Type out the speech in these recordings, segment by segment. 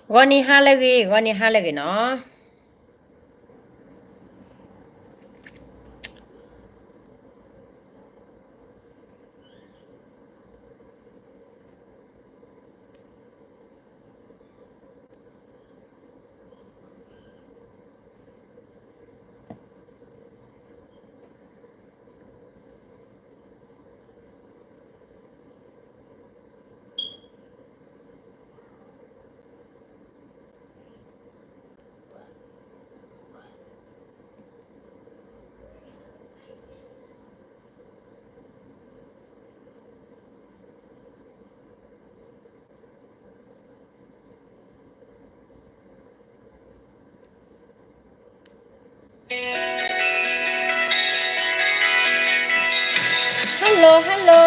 ဂီၤနံၤဟါလၢအဂ့ၤ, ဂီၤနံၤဟါလၢအဂ့ၤနီၤ. Hello, hello.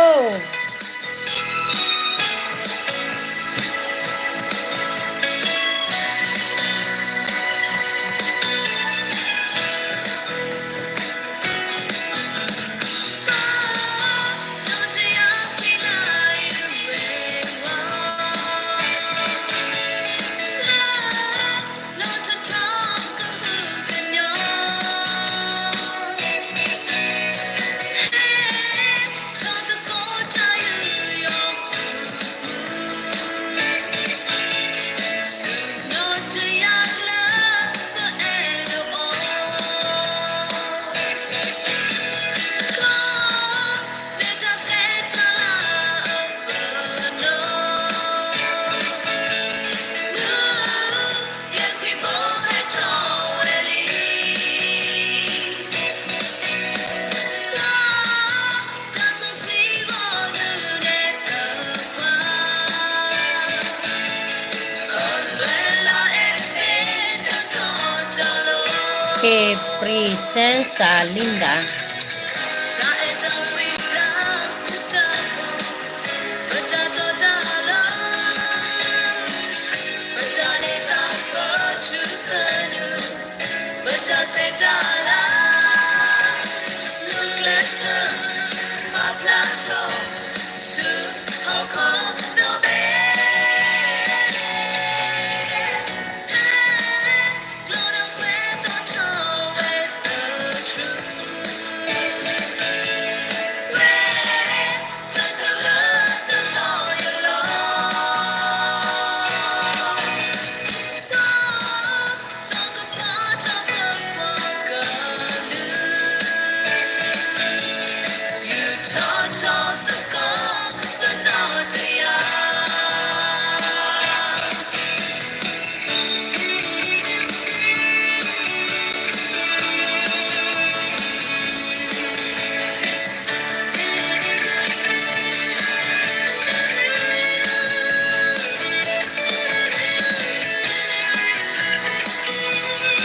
Kay Princess Linda.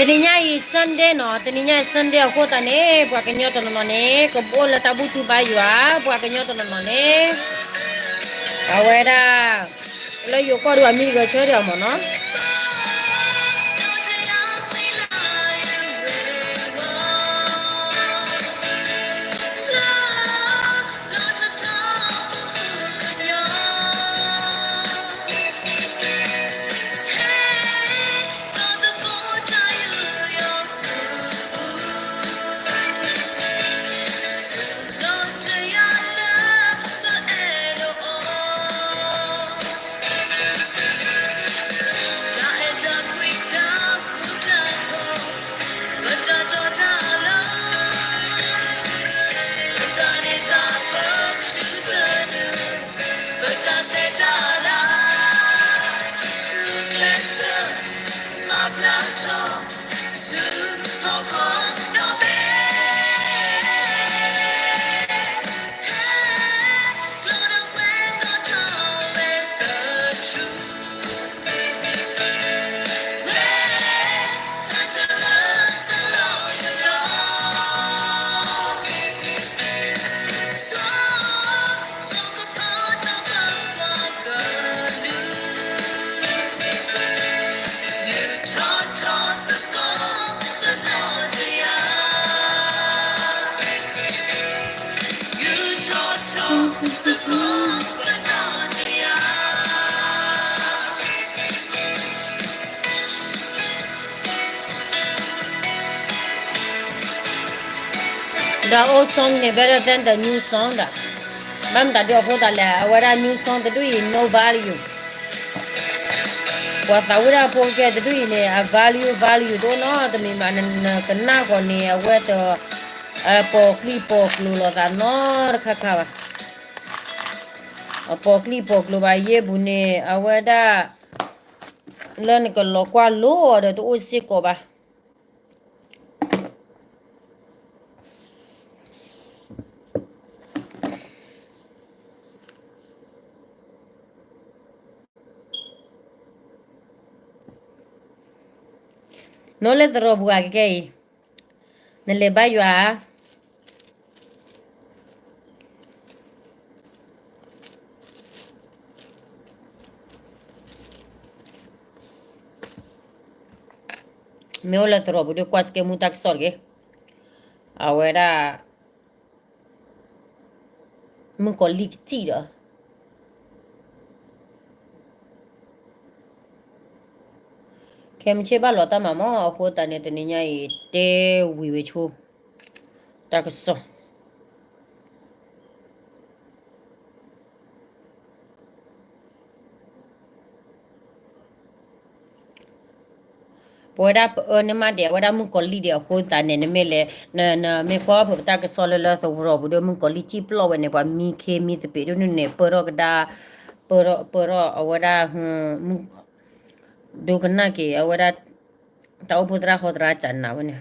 Tênênyá အံၤ Sunday နီၤ, tênênyá အံၤ Sunday အဃိသတးန့ၣ် ပှၤကညီတနီၤနီၤန့ၣ် ကဘၣ်အိၣ်လၢတၢ်ဘူၣ်ထူဘါယွၤ, ပှၤကညီတနီၤနီၤန့ၣ် အဝဲဒၣ် လၢယိၤကီၢ်ဒုးအမံၤတဂဲၤဆၢထၢၣ်အီၤမ့ၢ်နီၤ. The old song န့ၣ် better than the new song ဒီး ဘၣ်မတၤဒုးအဃိသတးလဲၣ် အဝဲဒၣ် new song တဒူၣ်အံၤ no value. ပှၤသးဝံၣ်ဒၣ်ဖိကဲတဒူၣ်အံၤန့ၣ် အ value value တအိၣ်နီတမံၤဘၣ်, နကနၣ်ဃီၤန့ၣ် အဝဲတ ပိာ်ကျံၣ်ပိာ်ကျိၤလိာ်သးနီတခါခါဘၣ်. အပိာ်ကျံၣ်ပိာ်ကျိၤဘၣ်ယဲၢ်ပူၤန့ၣ် အဝဲဒၣ် လၢနကလီၤကွၢ်လိအီၤဒီးတအိၣ်စ့ၢ်ကီးဘၣ်. နအိၣ်လၢသရိာ်ပူၤဧါ ကကဲအံၤ, နလဲၤဘါယွၤဧါ. မ့ၢ်အိၣ်လၢသရိာ်ပူၤဒီးကွၢ်စကဲမူတၢ်ကစီၣ်တဂ့ၤ. အဝဲဒၣ် မုၣ်ကီၤလံၢ်ကစံၣ်ဒီး ခဲမုၢ်ဆ့ၣ်ဘၣ်လီၤတၢ်မၤမီၢ်အဃိသတးန့ၣ် တနံၤညါအံၤ တဲဝံၤဝဲဆိ တၢ်ကစီၣ် ပဝဲဒၣ်ပအၢန့ၣ်မးဒဲး အဝဲဒၣ်မုၣ်ကီၤလံၢ်ဒဲးအဃိသတးန့ၣ် နမ့ၢ်လဲၤ နမ့ၢ်ကွၢ်ဖုးပတၢ်ကစီၣ်လၢလၢသရိာ်ပူၤဒီး မုၣ်ကီၤလံၢ်စံၣ်ပျီၢ်ဝဲန့ၣ် ပှၤမံခ့မံသပ့းဒိၣ်န့ၣ်န့ၣ် ပၢၢ်ထီၣ်ကဒါ ပၢၢ်ထီၣ် ပၢၢ်ထီၣ်အဝဲဒၣ် ဒိကနၣ်က့ၤအဝဲဒၣ် တၢ်အိၣ်ဖှိၣ်သရၣ်ဟီသရၣ်ကနၣ်ဝဲန့ၣ် ဂီ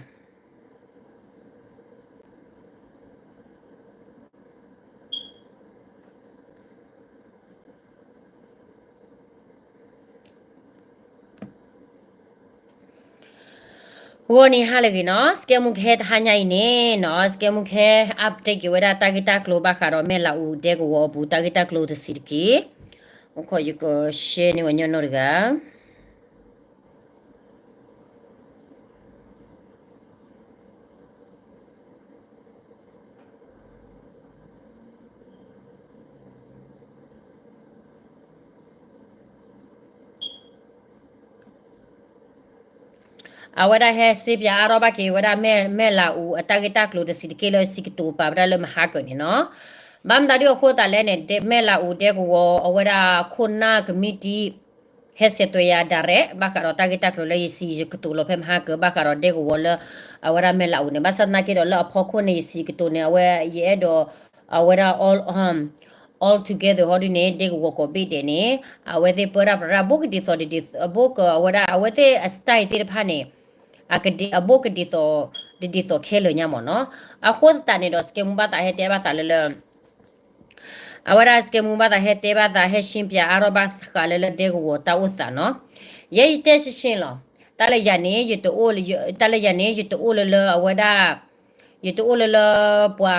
ၢ်နံၤဟါလၢအဂ့ၤနီၤ, စကဲမူကဟဲတဟါညါအံၤန့ၣ်နီၤ, စကဲမူကဟဲ update က့ၤဝဲဒၣ်တၢ်ဂ့ၢ်တၢ်ကျိၤဘၣ်ဃးဒီးမဲၢ်လးအူဒဲကဝီၤအပူၤ တၢ်ဂ့ၢ်တၢ်ကျိၤတဆံးတက့ၢ်. အိၣ်ခိးယက share န့ၢ်ဝဲညီနီတဂၤ အဝဲဒၣ်ဟဲစ့ပၠးအါထီၣ်ဘၣ်က့ၤဝဲဒၣ်မဲၢ်လးအူအတၢ်ဂ့ၢ်တၢ်ကျိၤ တဆံးတက့ၢ်လၢစံးကတိၤပာ်ဝဲဒၣ်လၢမဟါကၢၤန့ၣ်နီၤ. ဘၣ်မတၤဒုးအဃိသတးလဲၣ်န့ၣ် မဲၢ်လးအူဒဲကဝီၤ အဝဲဒၣ်ခိၣ်နၢ်ကမံးတံာ် ဟဲဆဲးသွဲၣ်ယၤ direct ဘၣ်ဃးဒီးတၢ်ဂ့ၢ်တၢ်ကျိၤလၢယစံးယကတိၤလီၤဖဲမဟါကၢၤ ဘၣ်ဃးဒီးဒဲကဝီၤလၢ အဝဲဒၣ်မဲၢ်လးအူန့ၣ် ဘၣ်ဆၣ်သနာ်က့ဒီးလၢအဖီခိၣ်န့ၣ် ယစံးကတိၤန့ၣ် အဝဲယအဲၣ်ဒိး အဝဲဒၣ် all together ဟီဒုန့ၣ် ဒဲကဝီၤကိးဘ့ၣ်ဒဲးန့ၣ် အဝဲသ့ၣ်ပၢတၢ်ပြးတၢ် အဘိကဒ်သိး အဘိက အဝဲဒၣ် အဝဲသ့ၣ်အ style သ့ၣ်တဖၣ်န့ၣ် အဘိကဒ်သိး ဒ်သိးခဲလၢာ်ညါမ့ၢ်နီၤ. အဃိသတးန့ၣ်ဒီး စကဲမူဘၣ်သးဟဲတဲဘၣ်သးလၢလၢ အဝဲဒၣ်စကဲမူဘၣ်သးဟဲတဲဘၣ်သး ဟဲရှင်းပြအါထီၣ်ဘၣ်ဃးလၢလၢဒဲကဝီၤတၢ်အိၣ်သးနီၤ. ယဲယတဲရှင်းရှင်းလီၤ. တၢ်လၢယၤန့ၣ် ယတအိၣ်လၢ တၢ်လၢယၤန့ၣ် ယတအိၣ်လၢလၢအဝဲဒၣ် ယတအိၣ်လၢလၢပှၤ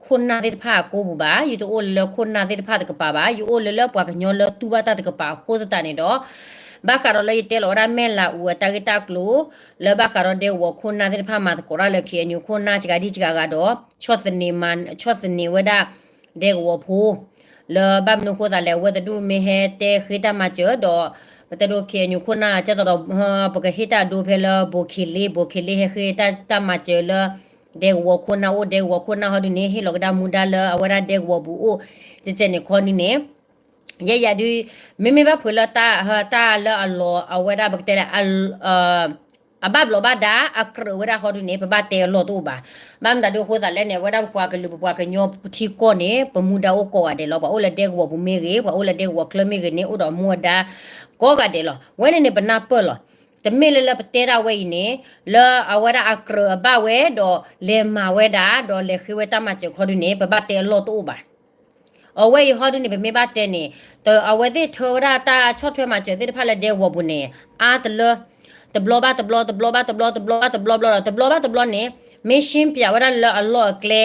ခိၣ်နၢ်သ့ၣ်တဖၣ်အကိပူၤဘၣ်, ယတအိၣ်လၢလၢခိၣ်နၢ်သ့ၣ်တဖၣ်တကပၤဘၣ်, ယအိၣ်လၢလၢပှၤကညီလၢတူၢ်ဘၣ်တၢ်တကပၤအဃိသတးန့ၣ်ဒီး ဘၣ်ဃးဒီးလၢယတဲလီၤဝဲဒၣ်မဲၢ်လးအူအတၢ်ဂ့ၢ်တၢ်ကျိၤ လၢဘၣ်ဃးဒီးဒဲကဝီၤခိၣ်နၢ်သ့ၣ်တဖၣ်မၤသကိးတၢ်လၢ ခ့ၣ်အဲၣ်ယူၣ် ခိၣ်နၢ်စှၤဒံစှၤဂၤဒီး ဆီၣ်သနံးမၤ ဆီၣ်သနံးဝဲဒၣ် ဒဲကဝီၤဖိ လၢဘၣ်မနုၤဃိသးလဲၣ် အဝဲတဒူၣ်မ့ၢ်ဟဲတဲဃ့တၢ်မၤစၢၤဒီး ပတဲဒိ ခ့ၣ်အဲၣ်ယူၣ် ခိၣ်နၢ် ကဲသိးဒီး ပကဟ့ၣ်တၢ်ဒိဖဲလၢဘိၣ်ခ့ၣ်လ့ ဘိၣ်ခ့ၣ်လ့ဟဲဃ့တၢ် တၢ်မၤစၢၤလၢ ဒဲကဝီၤခိၣ်နၢ်အိၣ် ဒဲကဝီၤခိၣ်နၢ်ဟီဒုန့ၣ် ဟ့ၣ်လီၤကဒါမူဒါလၢအဝဲဒၣ်ဒဲကဝီၤပူၤအိၣ် ကဲကဲန့ၣ်ခီဒုန့ၣ် ယဲယၤဒုး မ့မ့ၢ်ဘၣ်ဖုးလၢတၢ် တၢ်လၢအလီၤ အဝဲဒၣ်ပကတဲလၢ အဘၣ်ဘျီးဘၣ်ဒါ အကြၢးဝဲဒၣ်ဟီဒုန့ၣ် ပဘၣ်တဲအလီၢ်တအိၣ်ဘၣ်. ဘၣ်မတၤဒုးအဃိသးလဲၣ်န့ၣ် အဝဲဒၣ်ပပှၤကလုာ်ပပှၤကညီထံကီၢ်န့ၣ် ပမူဒါအိၣ်ကိးဂၤဒဲးလီၤ. ပှၤအိၣ်လၢဒဲကဝီၤပူၤမ့ၢ်ဂ့ၤ ပှၤအိၣ်လၢဒဲကဝီၤချၢမ့ၢ်ဂ့ၤန့ၣ် အိၣ်ဒီးမူအဒါကိးဂၤဒဲးလီၤ. ဝဲန့ၣ်န့ၣ် ပနၢ်ပၢၢ်လီၤ. တမ့ၢ်လၢလၢပတဲဒၣ်ဝဲအံၤန့ၣ် လၢအဝဲဒၣ်အကြၢးအဘၣ်ဝဲဒီး လဲၤမၤဝဲဒၣ် ဒီးလဲၤဃ့ဝဲတၢ်မၤစၢၤခီဒုန့ၣ် ပဘၣ်တဲအလီၢ်တအိၣ်ဘၣ်. အဝဲအံၤဟီဒုန့ၣ် ပမ့ၢ်ဘၣ်တဲန့ၣ် အဝဲသ့ၣ်ထၢဝဲဒၣ်တၢ်ဆီၣ်ထွဲမၤစၢၤသ့ၣ်တဖၣ်လၢဒဲကဝီၤပူၤန့ၣ် အါတလၢ တဘျီဘၣ်တဘျီ တဘျီဘၣ်တဘျီ တဘျီဘၣ်တဘျီဘျီဒီး တဘျီဘၣ်တဘျီန့ၣ် မ့ၢ်ရှင်းပြဝဲဒၣ်လၢအလီၢ်အကျဲ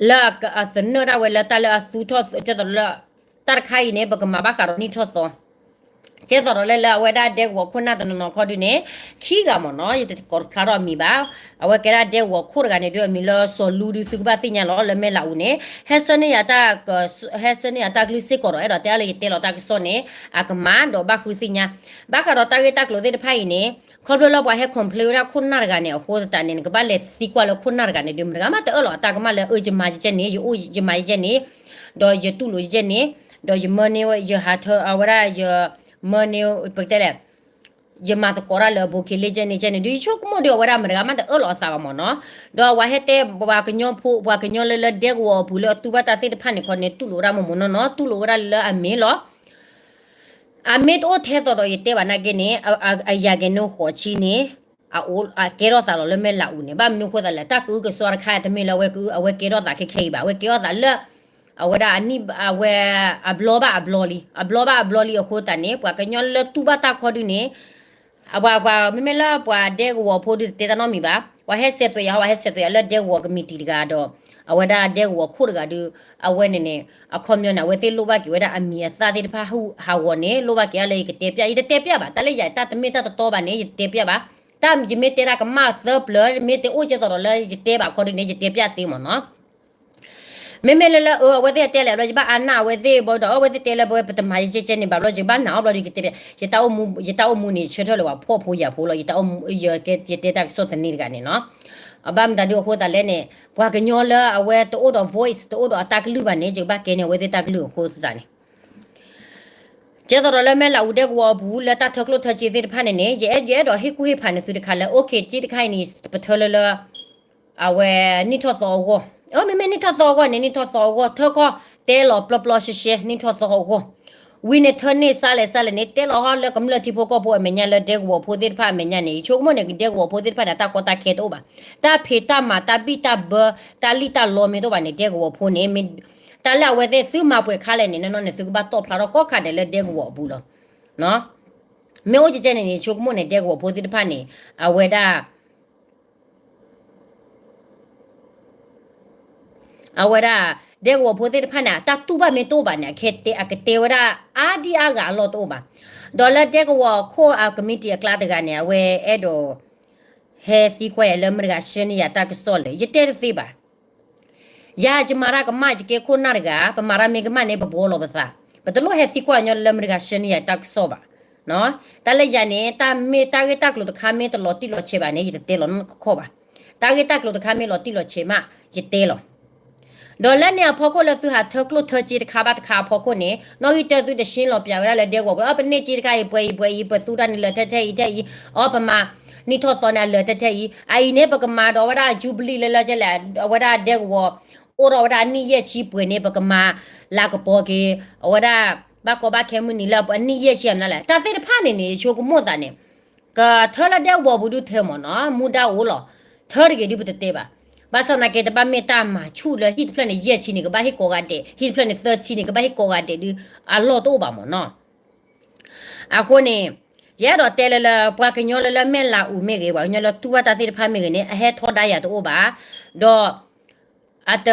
လၢအသနၢၣ်ဒၣ်ဝဲလၢတၢ်လၢအသူထီၣ် ကဲသိးလၢ တၢ်တခါအံၤန့ၣ် ပကမၤဘၣ်ဃးဒီးနံၣ်ထီၣ်သီ ကဲသိးဒီးလၢလၢအဝဲဒၣ်ဒဲကဝီၤခိၣ်နၢ်တနီၤနီၤခီဒုန့ၣ် ခံဂၤမ့ၢ်နီၤ ယတကိးတဖျါထီၣ်အမံၤဘၣ်. အဝဲကဲဒၣ်ဒဲကဝီၤခိၣ်တဂၤန့ၣ်ဒုးအမံၤလၢစီၤလူဒုးသုကဘၣ်သ့ၣ်ညါလီၤ လၢမဲၢ်လးအူန့ၣ် ဟဲဆှၢန့ၢ်ယၤတၢ် ဟဲဆှၢန့ၢ်ယၤတၢ်ကလုၢ်စ့ၢ်ကီးဒီး အဲၣ်ဒိးတဲအါလၢယတဲလီၤတၢ်ကစီၣ်န့ၣ် အကမၣ်ဒီးဘၣ်ဃုသ့ၣ်ညါ ဘၣ်ဃးဒီးတၢ်ဂ့ၢ်တၢ်ကျိၤသ့ၣ်တဖၣ်အံၤန့ၣ် ခီဖျိလၢပှၤဟဲ complain ဝဲဒၣ်ခိၣ်နၢ်တဂၤန့ၣ် အဃိသတးန့ၣ် နကဘၣ်လဲၤသံကွၢ်လၢခိၣ်နၢ်တဂၤန့ၣ်ဒုး မတဂၤမးတအၢၣ်လီၤအတၢ်ကမၣ်လၢ အၢ ယမၤယကဲန့ၣ် ယအိၣ်ယမၤယကဲန့ၣ် ဒီးယတူၢ်လိာ်ယကဲန့ၣ် ဒီးယမၢန့ၢ် ယဟးထၢ အဝဲဒၣ်ယ မၢန့ၢ် ပကတဲလဲၣ် ယမၤသကိးတၢ်လၢအဘိးခ့လ့ကဲန့ၣ်ကဲန့ၣ် ဒုးယဆိကမိၣ်ဒုးအဝဲဒၣ်မတဂၤမးတအၢၣ်လီၤအသးဘၣ်မ့ၢ်နီၤ. ဒီးအဝဲဟဲတဲပှၤကညီဖိ ပှၤကညီလၢလၢဒဲကဝီၤအပူၤလၢအတူၢ်ဘၣ်တၢ်သ့ၣ်တဖၣ်န့ၣ်ခီန့ၣ် တူၢ်လိာ်ဝဲဒၣ်မိၢ်မိၢ်နီၢ်နီၢ် တူၢ်လိာ်ဝဲဒၣ်လၢအမ့ၢ်လီၤ အမ့ၢ်တအိၣ်ထဲသိးဒီးယတဲဘၣ်နာ်က့န့ၣ် အယၤက့ၤန့ၣ်ဃိးဆံန့ၣ် အကဲထီၣ်သးလီၤလၢမဲၢ်လးအူန့ၣ် ဘၣ်မနုၤအဃိသတးလဲၣ် တၢ်ကအုကစွါတခါတမ့ၢ်လၢအဝဲကအု အဝဲကဲထီၣ်သးခဲခဲအံၤဘၣ် အဝဲကဲထီၣ်သးလၢ အဝဲဒၣ်အနံၣ် အဝဲ အဘျီဘၣ်အဘျီလံ အဘျီဘၣ်အဘျီလံအဃိသတးန့ၣ် ပှၤကညီလၢတူၢ်ဘၣ်တၢ်ခီဒုန့ၣ် အပှၤပှၤမ့မ့ၢ်လၢပှၤဒဲကဝီၤဖိဒုတတဲတၢ်နီတမံၤဘၣ် ပှၤဟဲဆဲးသွဲးယၤ ပှၤဟဲဆဲးသွဲးယၤလၢဒဲကဝီၤကမံးတံာ်တဂၤဒီး အဝဲဒၣ်ဒဲကဝီၤခိၣ်တဂၤဒု အဝဲန့ၣ်န့ၣ် အခီပညီန့ၣ် အဝဲသ့ၣ်လိၣ်ဘၣ်က့ၤဝဲဒၣ်အမံၤအသၣ်သ့ၣ်တဖၣ်ဟးဂီၤန့ၣ် လိၣ်ဘၣ်က့ၤအါလၢယကတဲပျၢ် ယတတဲပျၢ်ဘၣ် တၢ်လၢယၤတၢ်တမ့ၢ်တၢ်တတီဘၣ်န့ၣ် ယတတဲပျၢ်ဘၣ် တၢ်ယမ့ၢ်တဲတၢ်ကမၣ်သၢပျၢၤ မ့ၢ်တအိၣ်ကဲသိးဒီးလၢယတဲဘၣ်ခီဒုန့ၣ် ယတဲပျၢ်သ့မ့ၢ်နီၤ မ့မ့ၢ်လၢလၢအဝဲသ့ၣ်တဲလဲၣ်ဘျီ ယဘၣ်အါနၢ်အဝဲသ့ၣ်ဘၣ်ဒီး အဝဲသ့ၣ်တဲလၢပဝဲပတမၤယကဲကဲန့ၣ်ဘၣ်ဘျီ ယဘၣ်နာ်အီၤဘျီဒီး ယကတဲပျၢ် ယတၢ်အိၣ်မူန့ၣ် ဆၢထၢၣ်လၢပှၤဖှီၣ်ဖိယာ်ဖိလီၤ ယတဲတၢ်ကစီၣ်သန့တဂၤန့ၣ်နီၤ အဘၣ်မတၤဒုအဃိသတးလဲၣ်န့ၣ် ပှၤကညီလၢအဝဲတအိၣ်ဒီး voice တအိၣ်ဒီးအတၢ်ကလုၢ်ဘၣ်န့ၣ် ယကဘၣ်ကဲန့ၢ်အဝဲသ့ၣ်တၢ်ကလုၢ်အဃိသတးန့ၣ် ကဲသိးဒီးလၢမဲၢ်လးအူဒဲကဝီၤအပူၤ လၢတၢ်ထၢကျိၣ်ထၢစ့သ့ၣ်တဖၣ်န့ၣ်န့ၣ် ယအဲၣ်ဒိးဟ့ၣ်ကူၣ်ဟ့ၣ်ဖးန့ၣ်သုတခါလၢ okay က့တခါအံၤန့ၣ် ပထၢလၢလၢ အဝဲ နံၣ်ထီၣ်သီအဂီၢ် မ့မ့ၢ်နံၣ်ထီၣ်သီအဂီၢ်န့ၣ် နံၣ်ထီၣ်သီအဂီၢ် ထၢခီ တဲလီၤပျီပျီရှဲရှဲ နံၣ်ထီၣ်သီအဂီၢ် ဝံၤန့ၣ်ထၢန့ၢ်စါလဲၣ်စါလဲၣ်န့ၣ် တဲလီၤဟီလၢကမျၢၢ်ထံဖိကီၢ်ဖိအမဲာ်ညါလၢဒဲကဝီၤဖိသ့ၣ်တဖၣ်အမဲာ်ညါန့ၣ် ယဆိကမိၣ်န့ၣ် ဒဲကဝီၤဖိသ့ၣ်တဖၣ်န့ၣ် တၢ်ကီတၢ်ခဲတအိၣ်ဘၣ် တၢ်ဖံးတၢ်မၤတၢ်ဘံၣ်တၢ်ဘၢ တၢ်လံၣ်တၢ်လီမ့ၢ်တအိၣ်ဘၣ်န့ၣ် ဒဲကဝီၤဖိန့ၣ် တၢ်လၢအဝဲသ့ၣ်သုမၤပှဲၤခါလဲၣ်န့ၣ် နီၢ်နီၢ်န့ၣ် သုကဘၣ်တီၣ်ဖျါထီၣ်ကိးခါဒဲးလၢဒဲကဝီၤအပူၤလီၤ မ့ၢ်အိၣ်ကဲကဲန့ၣ်န့ၣ် ယဆိကမိၣ်န့ၣ် ဒဲကဝီၤဖိသ့ၣ်တဖၣ်န့ၣ် အဝဲဒၣ် အဝဲဒၣ် ဒဲကဝီၤဖိသ့ၣ်တဖၣ်န့ၣ် တၢ်တူၢ်ဘၣ်မ့ၢ်တအိၣ်ဘၣ်န့ၣ် အကတဲဝဲဒၣ် အါဒံအါဂၤအလီၢ်တအိၣ်ဘၣ် ဒီးလၢဒဲကဝီၤခိၣ်အကမံးတံာ်အကျါတဂၤန့ၣ် အဝဲအဲၣ်ဒိး ဟဲသံကွၢ်ယၤလၢမတၤတဂၤဆှၢန့ၢ်ယၤတၢ်ကစီၣ်လဲၣ် ယတဲတသ့ဘၣ် ယၤယမၤတၢ်ကမၣ် ယကဲခိၣ်နၢ်တဂၤ ပမၤတၢ်မ့ၢ်ကမၣ်န့ၣ် ပဘှီလီၤပသး ပတလိၣ်ဟဲသံကွၢ်ညီလၢမတၤတဂၤဆှၢန့ၢ်ယၤတၢ်ကစီၣ်ဘၣ် တၢ်လၢယၤန့ၣ် တၢ်မ့ၢ်တၢ်ဂ့ၢ်တၢ်ကျိၤတခါမ့ၢ်တလီၤတံၢ်လီၤဆဲးဘၣ်န့ၣ် ယတတဲလီၤနီတခီၣ်ဘၣ် တၢ်ဂ့ၢ်တၢ်ကျိၤတခါမ့ၢ်လီၤတံၢ်လီၤဆဲးမး ယတဲလီၤ ဒီးလၢန့ၣ်အဖီခိၣ်လၢသုဟးထၢကျိၣ်ထၢစ့တခါဘၣ်တခါအဖီခိၣ်န့ၣ် နီၣ်ဂံၢ်တၢသုတရှ့လီၤပၠးဝဲဒၣ်လၢဒဲကဝီၤဖိ အီ ပန့ၢ်စ့တခါအံၤ ပှဲၤအံၤ ပှဲၤအံၤ ပသူတၢ်န့ၣ်လၢာ်ထဲထဲအံၤထဲအံၤ အီ ပမၤ နံၣ်ထီၣ်သီန့ၣ်အလၢာ်ထဲထဲအံၤ အအံၤန့ၣ် ပကမၤဒီးဝဲဒၣ် jubilee လၢလၢကလဲၣ် အဝဲဒၣ်ဒဲကဝီၤ အိၣ်ဒီးဝဲဒၣ်အနံၣ်ယဲၢ်ဆံပှဲၤန့ၣ် ပကမၤ လၤကပီၤက့ၤ အဝဲဒၣ် ဘၣ်ကီဘၣ်ခဲမုၢ်နံၤလၢအနံၣ်ယဲၢ်ဆံအမနုၤလဲၣ် တၢ်သ့ၣ်တဖၣ်န့ၣ်န့ၣ် ယဆိကမိၣ်သးန့ၣ် ကထၢလၢဒဲကဝီၤပူၤဒုးထၢမ့ၢ်နီၤ မူဒါအိၣ်လီၤ ထၢတဂ့ၤဒုးပတတဲဘၣ် ဘၣ်ဆၣ်သနာ်က့တဘၣ်မ့ၢ်တၢ်မၤဆူၣ်လၢဟံၣ်တဖျၢၣ်န့ၣ် ယဲၢ်ဆံန့ၣ် ကဘၣ်ဟ့ၣ်ကိးဂၤဒဲး ဟံၣ်တဖျၢၣ်န့ၣ် သၢဆံန့ၣ် ကဘၣ်ဟ့ၣ်ကိးဂၤဒဲးဒုး အလီၢ်တအိၣ်ဘၣ်မ့ၢ်နီၤ အဃိန့ၣ် ယအဲၣ်ဒိးတဲလၢလၢ ပှၤကညီလၢလၢမဲၢ်လးအူမ့ၢ်ဂ့ၤ ပှၤကညီလၢတူၢ်ဘၣ်တၢ်သ့ၣ်တဖၣ်မ့ၢ်ဂ့ၤန့ၣ် အဟဲထီဒါယၤတအိၣ်ဘၣ် ဒီး အတ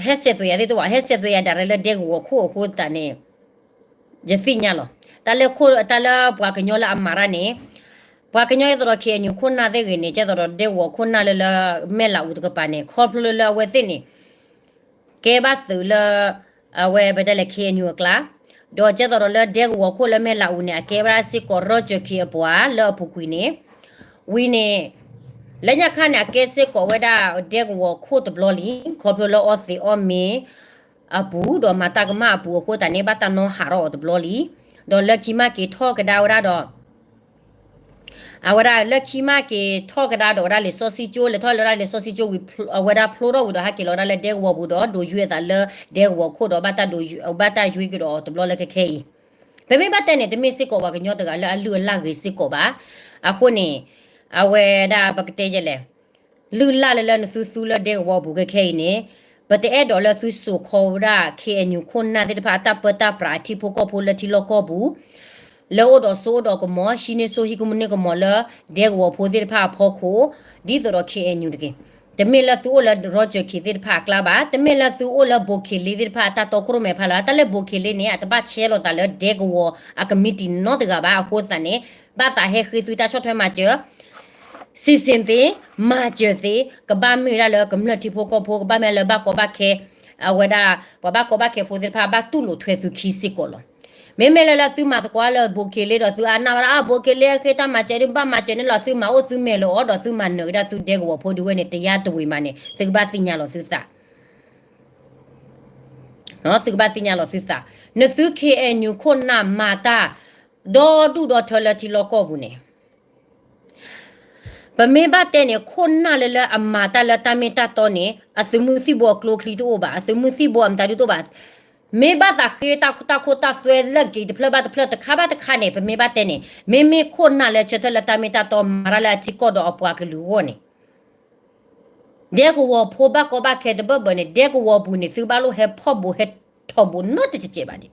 ဟဲဆဲးသွဲးယၤသ့ၣ်တအိၣ်ဘၣ် ဟဲဆဲးသွဲးယၤဒၣ်ရဲလၢဒဲကဝီၤခိၣ်အဃိသတးန့ၣ် ယသ့ၣ်ညါလီၤ တၢ်လၢခိၣ် တၢ်လၢပှၤကညီလၢအမၤတၢ်န့ၣ် ပှၤကညီအသိးဒီး ခ့ၣ်အဲၣ်ယူၣ် ခိၣ်နၢ်သ့ၣ်ဂ့ၤန့ၣ် ကဲသိးဒီးဒဲကဝီၤခိၣ်နၢ်လၢလၢ မဲၢ်လးအူတကပၤန့ၣ် ခီဖျိလၢလၢအဝဲသ့ၣ်န့ၣ် ကဲဘၣ်သုးလၢ အဝဲပတဲလဲၣ် ခ့ၣ်အဲၣ်ယူၣ် အကျါ ဒီးကဲသိးဒီးလၢဒဲကဝီၤခိၣ်လၢမဲၢ်လးအူန့ၣ် အကဲဝဲဒၣ်စ့ၢ်ကီး ရီကၠၢၣ်ခ့ၣ်အပှၤလၢအပူၤကွံာ်န့ၣ် ဝံၤန့ၣ် လၢညါခါန့ၣ် အကဲစ့ၢ်ကီးဝဲဒၣ်ဒဲကဝီၤခိၣ်တဘျီလံ ခီဖျိလၢအီသံးအီမ့ၤအပူၤ ဒီးမၤတၢ်ကမၣ်အပူၤအဃိသတးန့ၣ် ဘၣ်တၢ်နီၣ်ဟးထီၣ်အီၤတဘျီလံ ဒီးလၢခံမ့ၢ်က့ၤထီၣ်ကဒါဝဲဒၣ်ဒီး အဝဲဒၣ်လၢခံမ့ၢ်က့ၤထီၣ်ကဒါဒီးဝဲဒၣ်လံာ်စီဆှံကၠိ လဲၤထီၣ်လၢဝဲဒၣ်လံာ်စီဆှံကၠိဝံၤ အဝဲဒၣ်ဖျိထီၣ်ဝံၤဒီးဟဲက့ၤလီၤဝဲဒၣ်လၢဒဲကဝီၤပူၤဒီး ဒိးယွဲအသးလၢဒဲကဝီၤခိၣ်ဒီး ဘၣ်တၢ်ယွဲကဒီးအီၤတဘျီလၢခဲခဲအံၤ ပမ့ၢ်ဘၣ်တဲန့ၣ် တမ့ၢ်စ့ၢ်ကီးပှၤကညီတဂၤလၢအလုၢ်အလၢ်ဂ့ၤစ့ၢ်ကီးဘၣ်. အဃိန့ၣ် အဝဲဒၣ်ပကတဲယဲလဲၣ် လုၢ်လၢ်လၢလၢနသုသူလၢဒဲကဝီၤပူၤခဲခဲအံၤန့ၣ် ပတအဲၣ်ဒိးလၢသုစိာ်ခီဝဲဒၣ် ခ့ၣ်အဲၣ်ယူၣ် ခိၣ်နၢ်သ့ၣ်တဖၣ်အတၢ်ပၢတၢ်ပြးအထံဖိကီၢ်ဖိလၢထံလီၢ်ကီၢ်ပူၤ လၢအိၣ်ဒီးစိအိၣ်ဒီးကမီၤ ဟံးန့ၢ်စိဟံးကမူန့ၢ်ကမီၤလၢ ဒဲကဝီၤဖိသ့ၣ်တဖၣ်အဖီခိၣ် ဒ်သိးဒီး ခ့ၣ်အဲၣ်ယူၣ် တက့ၢ်. တမ့ၢ်လၢသုအိၣ်လၢ Roger Khin သ့ၣ်တဖၣ်အကျါဘၣ်, တမ့ၢ်လၢသုအိၣ်လၢ ဘိးခ့လ့သ့ၣ်တဖၣ်အတၢ်တီခိၣ်ရိၣ်မဲာ်ဖျါလၢၤ, တၢ်လၢ ဘိးခ့လ့န့ၣ် အတဘၣ်ဆဲးလိာ်သးလၢဒဲကဝီၤအကမံးတံာ်နီတဂၤဘၣ်. အဃိသတးန့ၣ် ဘၣ်သးဟဲဃ့သုတၢ်ဆီၣ်ထွဲမၤစၢၤ စံးစ့ၣ်သ့, မၤစၢၤသ့, ကဘၣ်မ့ၢ်ဝဲဒၣ်လၢကမျၢၢ်ထံဖိကီၢ်ဖိ, ကဘၣ်မ့ၢ်လၢဘၣ်ကီဘၣ်ခဲ, အဝဲဒၣ် ပှၤဘၣ်ကီဘၣ်ခဲဖိသ့ၣ်တဖၣ် ဘၣ်တူၢ်လိာ်ထွဲသုခံစ့ၢ်ကီးလီၤ. မ့မ့ၢ်လၢလၢသုမၤသကိးလၢ ဘိးခ့လ့ဒီး သုအါနၢ်ဝဲဒၣ် အါ ဘိးခ့လ့အဃ့တၢ်မၤစၢၤဒုး ဘၣ်မၤစၢၤန့ၣ်လီၤ, သုမၤအိၣ်သုမဲာ်လီၤအီၤဒီး သုမၤနၢၤဝဲဒၣ်သုဒဲကဝီၤဖိဒုးဝဲန့ၣ် တယါတဝံၤမးန့ၣ် သုကဘၣ်သ့ၣ်ညါလီၤသုသး သုကဘၣ်သ့ၣ်ညါလီၤသုသး, နသု ခ့ၣ်အဲၣ်ယူၣ် ခိၣ်နၢ်မၤတၢ် ဒီဒူၣ်ဒီထၢလၢထံလီၢ်ကီၢ်ပူၤန့ၣ်, ပမ့ၢ်ဘၣ်တဲန့ၣ် ခိၣ်နၢ်လၢလၢအမၤတၢ်လၢတၢ်မ့ၢ်တၢ်တီန့ၣ် အသုးမုၢ်သံၣ်ဘိအကျိချံတအိၣ်ဘၣ်, အသုးမုၢ်သံၣ်ဘိအမတၤဒုတအိၣ်ဘၣ်. မ့ၢ်ဘၣ်သးဃ့တၢ်ခိၣ်တၢ်သွဲလၢက့ၤတဖျၢၣ်ဘၣ်တဖျၢၣ် တခါဘၣ်တခါန့ၣ် ပမ့ၢ်ဘၣ်တဲန့ၣ် မ့မ့ၢ်ခိၣ်နၢ်လၢဆၢထၢၣ်လၢတၢ်မ့ၢ်တၢ်တီ မၤတၢ်လၢအထံကီၢ်ဒီးအပှၤကလုာ်အဂီၢ်န့ၣ် ဒဲကဝီၤဖိဘၣ်ကီဘၣ်ခဲတဘၢၣ်ဘၢၣ်န့ၣ် ဒဲကဝီၤပူၤန့ၣ် သုဘၣ်လိၣ်ဟဲဖီၣ်ဘူးဟဲထီၣ်ဘူးနီတစဲးစဲးဘၣ်ဒံး.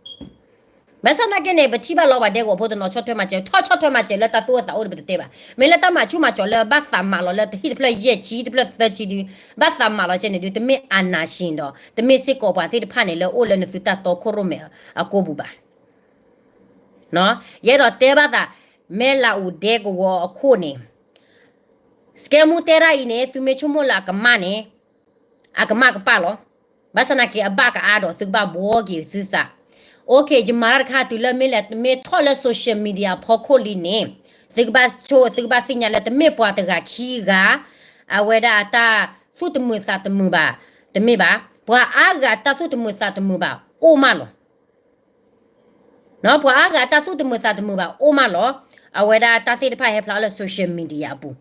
ဘၣ်ဆၣ်သနာ်က့န့ၣ် ပထံၣ်ဘၣ်လီၤပှၤဒဲကဝီၤဖိတနီၤဆီၣ်ထွဲမၤစၢၤ, ထီၣ်ဆီၣ်ထွဲမၤစၢၤလၢတၢ်သူၣ်အိၣ်သးအိၣ်ဒီးပတတဲဘၣ်. မ့ၢ်လၢတၢ်မၤဆူၣ်မၤစီၤလၢဘၣ်သးမၤလီၤလၢတဟံၣ်တဖျၢၣ်ယဲၢ်ဆံ တဖျၢၣ်သၢဆံဒုး ဘၣ်သးမၤလီၤဆဲန့ၣ်ဒုး တမ့ၢ်အာဏာရှင်ဒီး တမ့ၢ်စ့ၢ်ကီးပှၤသ့ၣ်တဖၣ်န့ၣ် လၢအိၣ်လၢနသုတၢ်တီခိၣ်ရိၣ်မဲာ်အကိာ်ပူၤဘၣ်. ယအဲၣ်ဒိးတဲဘၣ်သး မဲၢ်လးအူဒဲကဝီၤအခိၣ်န့ၣ် စကဲမူတဲတၢ်အံၤန့ၣ် သုမ့ၢ်ဆိကမိၣ်လၢအကမၣ်န့ၣ် အကမၣ်ကပၣ်လီၤ. ဘၣ်ဆၣ်သနာ်က့ အဘၣ်ကအါဒီး သုကဘၣ်ဘှီက့ၤသုသး. အိၣ်ခ့ ယမၤတၢ်တခါတုၤလၢမ့ၢ်လဲၤ မ့ၢ်ထီၣ်လၢ social media အဖီခိၣ်လံန့ၣ် သုကဘၣ်ဆိ သုကဘၣ်သ့ၣ်ညါလၢ တမ့ၢ်ပှၤတဂၤခံဂၤ အဝဲဒၣ်အတၢ်သူၣ်တမုာ်သးတမုာ်ဘၣ်, တမ့ၢ်ဘၣ်, ပှၤအါဂၤတၢ်သူၣ်တမုာ်သးတမုာ်ဘၣ် အိၣ်မးလီၤ. ပှၤအါဂၤတၢ်သူၣ်တမုာ်သးတမုာ်ဘၣ် အိၣ်မးလီၤ. အဝဲဒၣ်တၢ်သ့ၣ်တဖၣ်ဟဲဖျါလၢ social media အပူၤ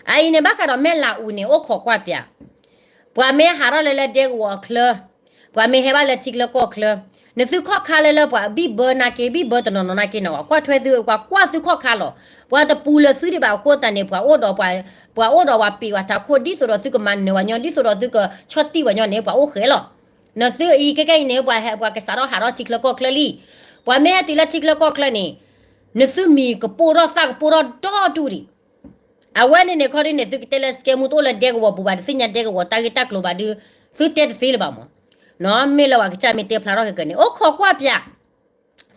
အအံၤန့ၣ် ဘၣ်ဃးဒီးမဲၢ်လးအူန့ၣ် အိၣ်ခိးကွၢ်ပၠး, ပှၤမ့ၢ်ဟးထီၣ်လၢလၢဒဲကဝီၤအချၢ, ပှၤမ့ၢ်ဟဲဘၣ်လၢထံချၢကီၢ်ချၢ, နသုခီၣ်ခါလၢလၢပှၤဘံၣ်ဘၢနာ်က့ ဘံၣ်ဘၢတနီၤနီၤနာ်က့န့ၣ် ကွၢ်ထွဲသု ပှၤကွၢ်သုခီၣ်ခါလီၤ. ပှၤတပူၤလၢသုဒံးဘၣ်အဃိသတးန့ၣ် ပှၤအိၣ်ဒီးပှၤ ပှၤအိၣ်ဒီးပှၤပ့ၤပှၤထးခိၣ် ဒ်သိးဒီးသုကမၤနၢၤပှၤညီ ဒ်သိးဒီးသုကဆီၣ်တံၢ်ပှၤညီန့ၣ် ပှၤအိၣ်ဃဲလီၤ. နသုအံၤခဲကဲအံၤန့ၣ် ပှၤဟဲ ပှၤကစးထီၣ်ဟးထီၣ်ထံချၢကီၢ်ချၢလံ. ပှၤမ့ၢ်ဟဲတုၤလၢထံချၢကီၢ်ချၢန့ၣ် နသုမံၤကပိၢ်ထီၣ်သၣ်ကပိၢ်ထီၣ်ဒီဒူၣ်ဒံး. အဝဲန့ၣ်န့ၣ်ခီဒုန့ၣ် သုကတဲလၢ စကဲမူ တအိၣ်လၢဒဲကဝီၤပူၤဘၣ် တသ့ၣ်ညါဒဲကဝီၤတၢ်ဂ့ၢ်တၢ်ကျိၤဘၣ်ဒုး သုတဲတသ့လၢၤဘၣ်မး. မ့ၢ်လၢပှၤကစၢ်မ့ၢ်တဲဖျါထီၣ်က့ၤကန့ၣ် အိၣ်ခိးကွၢ်ပၠး,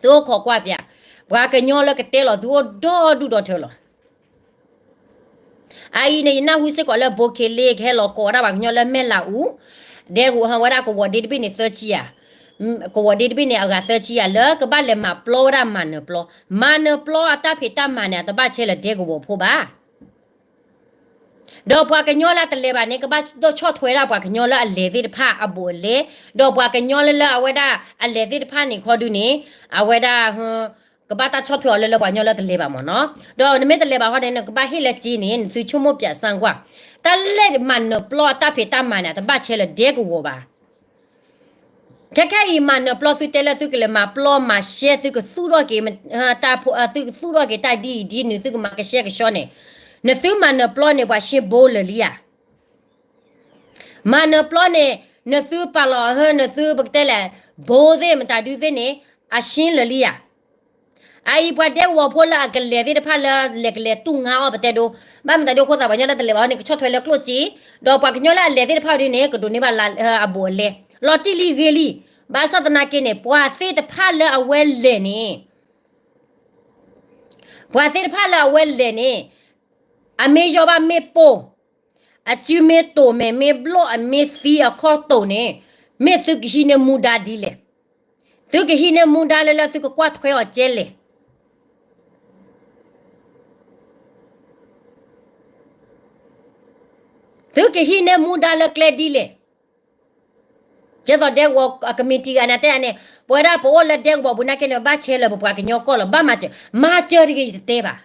သုအိၣ်ခိးကွၢ်ပၠး, ပှၤကညီလၢကတဲလီၤသုအိၣ်ဒီဒူၣ်ဒီထၢလီၤ. အအံၤန့ၣ် ယနၢ်ဟူစ့ၢ်ကီးလၢ ဘိးခ့လ့ ကဟဲလီၤကိးဝဲဒၣ်ပှၤကညီလၢမဲၢ်လးအူ, ဒဲကဝီၤဟဲဝဲဒၣ်ကဝီၤဒ့တဘ့ၣ်န့ၣ်သၢဆံယၤ, ကဝီၤဒ့တဘ့ၣ်န့ၣ် အဂၤသၢဆံယၤ လၢကဘၣ်လဲၤမၤပျီဝဲဒၣ်မၤနၢၤပျီ, မၤနၢၤပျီအတၢ်ဖံးတၢ်မၤန့ၣ် အတဘၣ်ဆဲးလၢဒဲကဝီၤဖိဘၣ်. ဒီးပှၤကညီလၢအတလဲၤဘၣ်န့ၣ် ကဘၣ်ဒိးဆီၣ်ထွဲဒၣ်ပှၤကညီလၢအလဲၤသ့ၣ်တဖၣ်အဘူးအလဲ, ဒီးပှၤကညီလၢလၢအဝဲဒၣ်အလဲၤသ့ၣ်တဖၣ်န့ၣ်ခီဒုန့ၣ် အဝဲဒၣ် ကဘၣ်တၢ်ဆီၣ်ထွဲအီၤလၢလၢပှၤကညီလၢတလဲၤဘၣ်မ့ၢ်နီၤ. ဒီးနမ့ၢ်တလဲၤဘၣ်ဟီဒ်န့ၣ် နကဘၣ်ဟ့ၣ်လၢက့န့ၣ် နသုဆိကမိၣ်ပၠးစၣ်ကွၢ်, တၢ်လဲၤမၤနၢၤပျီအတၢ်ဖံးတၢ်မၤန့ၣ် အတဘၣ်ဆဲးလၢဒဲကဝီၤဘၣ်. ခဲခဲအံၤမၤနၢၤပျီသုတဲလၢသုကလဲၤမၤပျီမၤရှဲ သုကသူၣ်ထီၣ်က့ၤ တၢ်ဖိ သုကသူၣ်ထီၣ်က့ၤတၢ်ဒ်အံၤဒ်နုၤ သုကမၤကရှဲကဆှီန့ၣ်, နသုမၤနၢၤပျီန့ၣ် ပှၤရှ့ဘိလၢာ်လံဧါ. မၤနၢၤပျီန့ၣ် နသုပာ်လီၤဟၢ နသုပကတဲလဲၣ် ဘိသ့ၣ်မတၤဒုသ့ၣ်န့ၣ် အရှ့လၢာ်လံဧါ. အအံၤပှၤဒဲကဝီၤဖိလၢအကလဲၤသ့ၣ်တဖၣ်လၢလဲၤကလဲၤတူၢ်ငါအီၣ်ပတဲဒိ, ဘၣ်မတၤဒိအဃိသး ပှၤကညီလၢတလဲၤဘၣ်ဟီန့ၣ် ကဆီၣ်ထွဲလၢကျိၣ်စ့, ဒီးပှၤကညီလၢအလဲၤသ့ၣ်တဖၣ်ဒ်န့ၣ် ကဒိးန့ၢ်ဘၣ်လၢအဘူးအလဲ, လီၤတံၢ်လံဂ့ၤလံ. ဘၣ်ဆၣ်သနာ်က့န့ၣ် ပှၤသ့ၣ်တဖၣ်လၢအဝဲလဲၤန့ၣ် ပှၤသ့ၣ်တဖၣ်လၢအဝဲလဲၤန့ၣ် အမ့ၢ်ယီၢ်ဘၣ်မ့ၣ်ပိၢ်, အစုမ့ၢ်တိာ်မဲာ်မ့ၢ်ဘျီၣ်အမ့ၢ်သံအခီၣ်တိာ်န့ၣ်, မ့ၢ်သုကဟံးန့ၢ်မူဒါဒ်လဲၣ်. သုကဟံးန့ၢ်မူဒါလၢလၢသုကကွၢ်ထွဲအီၤကဲလဲၣ်. သုကဟံးန့ၢ်မူဒါလၢကျဲဒ်လဲၣ်. ကဲသိးဒဲကဝီၤအကမံးတံာ်ဂၤန့ၣ်တဲန့ၣ်, ပဝဲဒၣ်ပအိၣ်လၢဒဲကဝီၤပူၤနာ်က့န့ၣ် ဘၣ်ဆဲးလၢပပှၤကညီကီၢ်လီၤ ဘၣ်မၤစၢၤ, မၤစၢၤတဂ့ၤယတတဲဘၣ်.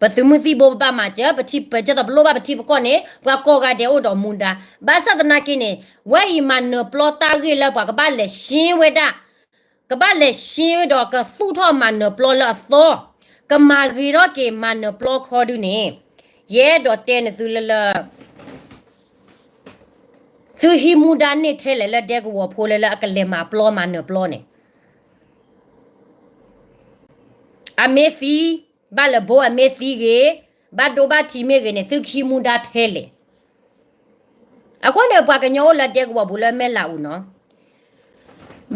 ပသုးမုၢ်သံၣ်ဘိပဘၣ်မၤစၢၤ, ပထံပကဲသိး ပလိၣ်ဘၣ်ပထံပကီၢ်န့ၣ် ပှၤကိးဂၤဒဲးအိၣ်ဒီးမူဒါ, ဘၣ်ဆၣ်သနာ်က့န့ၣ် ဝဲအံၤမၤနၢၤပျီတၢ်ဂ့ၢ်လၢပှၤကဘၣ်လဲၤရှင်းဝဲဒၣ် ကဘၣ်လဲၤရှင်းဒီးကသူၣ်ထီၣ်မၤနၢၤပျီလၢအသီ, ကမၤဂ့ၤထီၣ်က့ၤမၤနၢၤပျီခီဒုန့ၣ်, ယအဲၣ်ဒိးတဲနသုလၢလၢ သုဟံးမူဒါန့ၢ်ထဲလဲၣ်လၢဒဲကဝီၤဖိလၢလၢအကလဲၤမၤပျီမၤနၢၤပျီန့ၣ်, အမ့ၢ်သံ, ဘၣ်လၢဘိအမ့ၢ်သံဂ့ၤ, ဘၣ်ဒိဘၣ်ထံးမ့ၢ်ဂ့ၤန့ၣ် သုကဟံးမူဒါထဲလဲၣ်. အဃိန့ၣ် ပှၤကညီအိၣ်လၢဒဲကဝီၤပူၤလၢမဲၢ်လးအူနီၤ,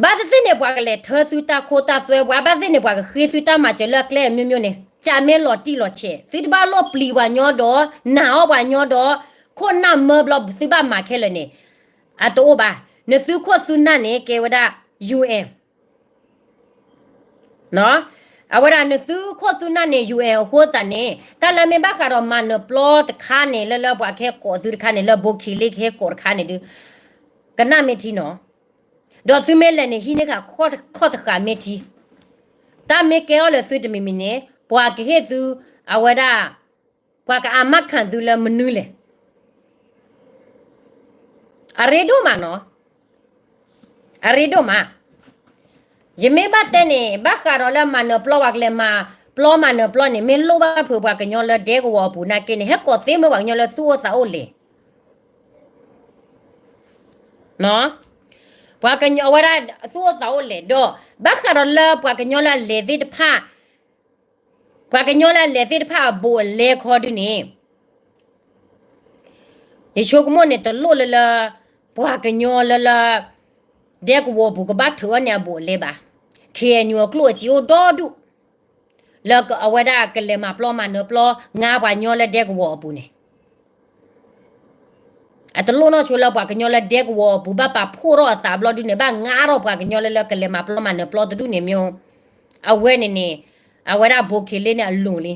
ဘၣ်သ့ၣ်သ့ၣ်န့ၣ် ပှၤကလဲၤထၢသုတၢ်ခိတၢ်သွဲ ပှၤဘၣ်သ့ၣ်န့ၣ် ပှၤကဃ့သုတၢ်မၤစၢၤလၢကျဲအမျိုးမျိုးန့ၣ် ကးမ့ၢ်လီၤတံၢ်လီၤဆဲး သုတဘၣ်လိၣ်ပျံၤပှၤညီဒီး နာ်အီၣ်ပှၤညီဒီး ခိၣ်နၢ်မၢဘျီ သုဘၣ်မၤခဲလၢာ်န့ၣ် အတအိၣ်ဘၣ်. နသုခိၣ်သုနၢ်န့ၣ် ကဲဝဲဒၣ် ယူၣ်အဲၣ် အဝဲဒၣ်နသုခိၣ်သုနၢ်န့ၣ် ယူၣ်အဲၣ် အဃိသတးန့ၣ် တၢ်လၢမ့ၢ်ဘၣ်ဃးဒီးမၤနၢၤပျီတခါန့ၣ် လၢလၢပှၤကဟဲကိးသုတခါန့ၣ် လၢဘိခံလ့ကဟဲကိးတခါန့ၣ်ဒုး ကနၣ်မ့ၢ်ထံနီၤ, ဒီးသုမ့ၢ်လဲၤန့ၣ် ဟံးန့ၢ်ဃာ်ခီၣ်တဃာ်မ့ၢ်ထံ, တၢ်မ့ၢ်ကဲအီၤလၢသုတမံၤမံၤန့ၣ် ပှၤကဟ့ၣ်သု အဝဲဒၣ် ပှၤကအမၢခၣ်သုလၢမနုၤလဲၣ်. အရ့ဒိၣ်မးနီၤ, အရ့ဒိၣ်မး. ယမ့ၢ်ဘၣ်တဲန့ၣ် ဘၣ်ဃးဒီးလၢမၤနၢၤပျီ ပှၤကလဲၤမၤပျီမၤနၢၤပျီန့ၣ် မ့ၢ်လိၣ်ဘၣ်ဖုးပှၤကညီလၢဒဲကဝီၤအပူၤနာ်က့န့ၣ် ဟဲကိးသ့မ့ၢ်ပှၤကညီလၢသူၣ်အိၣ်သးအိၣ်လဲၣ် ပှၤကညီဝဲဒၣ်သူၣ်အိၣ်သးအိၣ်လဲၣ်ဒီး ဘၣ်ဃးဒီးလၢပှၤကညီလၢအလဲၤသ့ၣ်တဖၣ် ပှၤကညီလၢအလဲၤသ့ၣ်တဖၣ်အဘူးအလဲခီဒုန့ၣ် ယဆိကမိၣ်န့ၣ် တလိၣ်လၢလၢ ပှၤကညီလၢလၢ ဒဲကဝီၤပူၤကဘၣ်ထုးအီၤန့ၣ်အဘူးအလဲဘၣ်. ခ့ၣ်အဲၣ်ယူၣ်အကျိၣ်အစ့အိၣ်ဒီဒူၣ် လၢအဝဲဒၣ်ကလဲၤမၤပျီမၤနၢၤပျီ ငါပှၤကညီလၢဒဲကဝီၤအပူၤန့ၣ် အတလိၣ်နီၢ်ဆိလၢပှၤကညီလၢဒဲကဝီၤအပူၤ ဘၣ်ပာ်ဖှိၣ်ထီၣ်အသးဘျီဒုန့ၣ် ဘၣ်ငါထီၣ်ပှၤကညီလၢလၢကလဲၤမၤပျီမၤနၢၤပျီတဒူၣ်န့ၣ်မ့ၢ် အဝဲန့ၣ်န့ၣ် အဝဲဒၣ်ဘိခံလ့န့ၣ်အလိၤလံ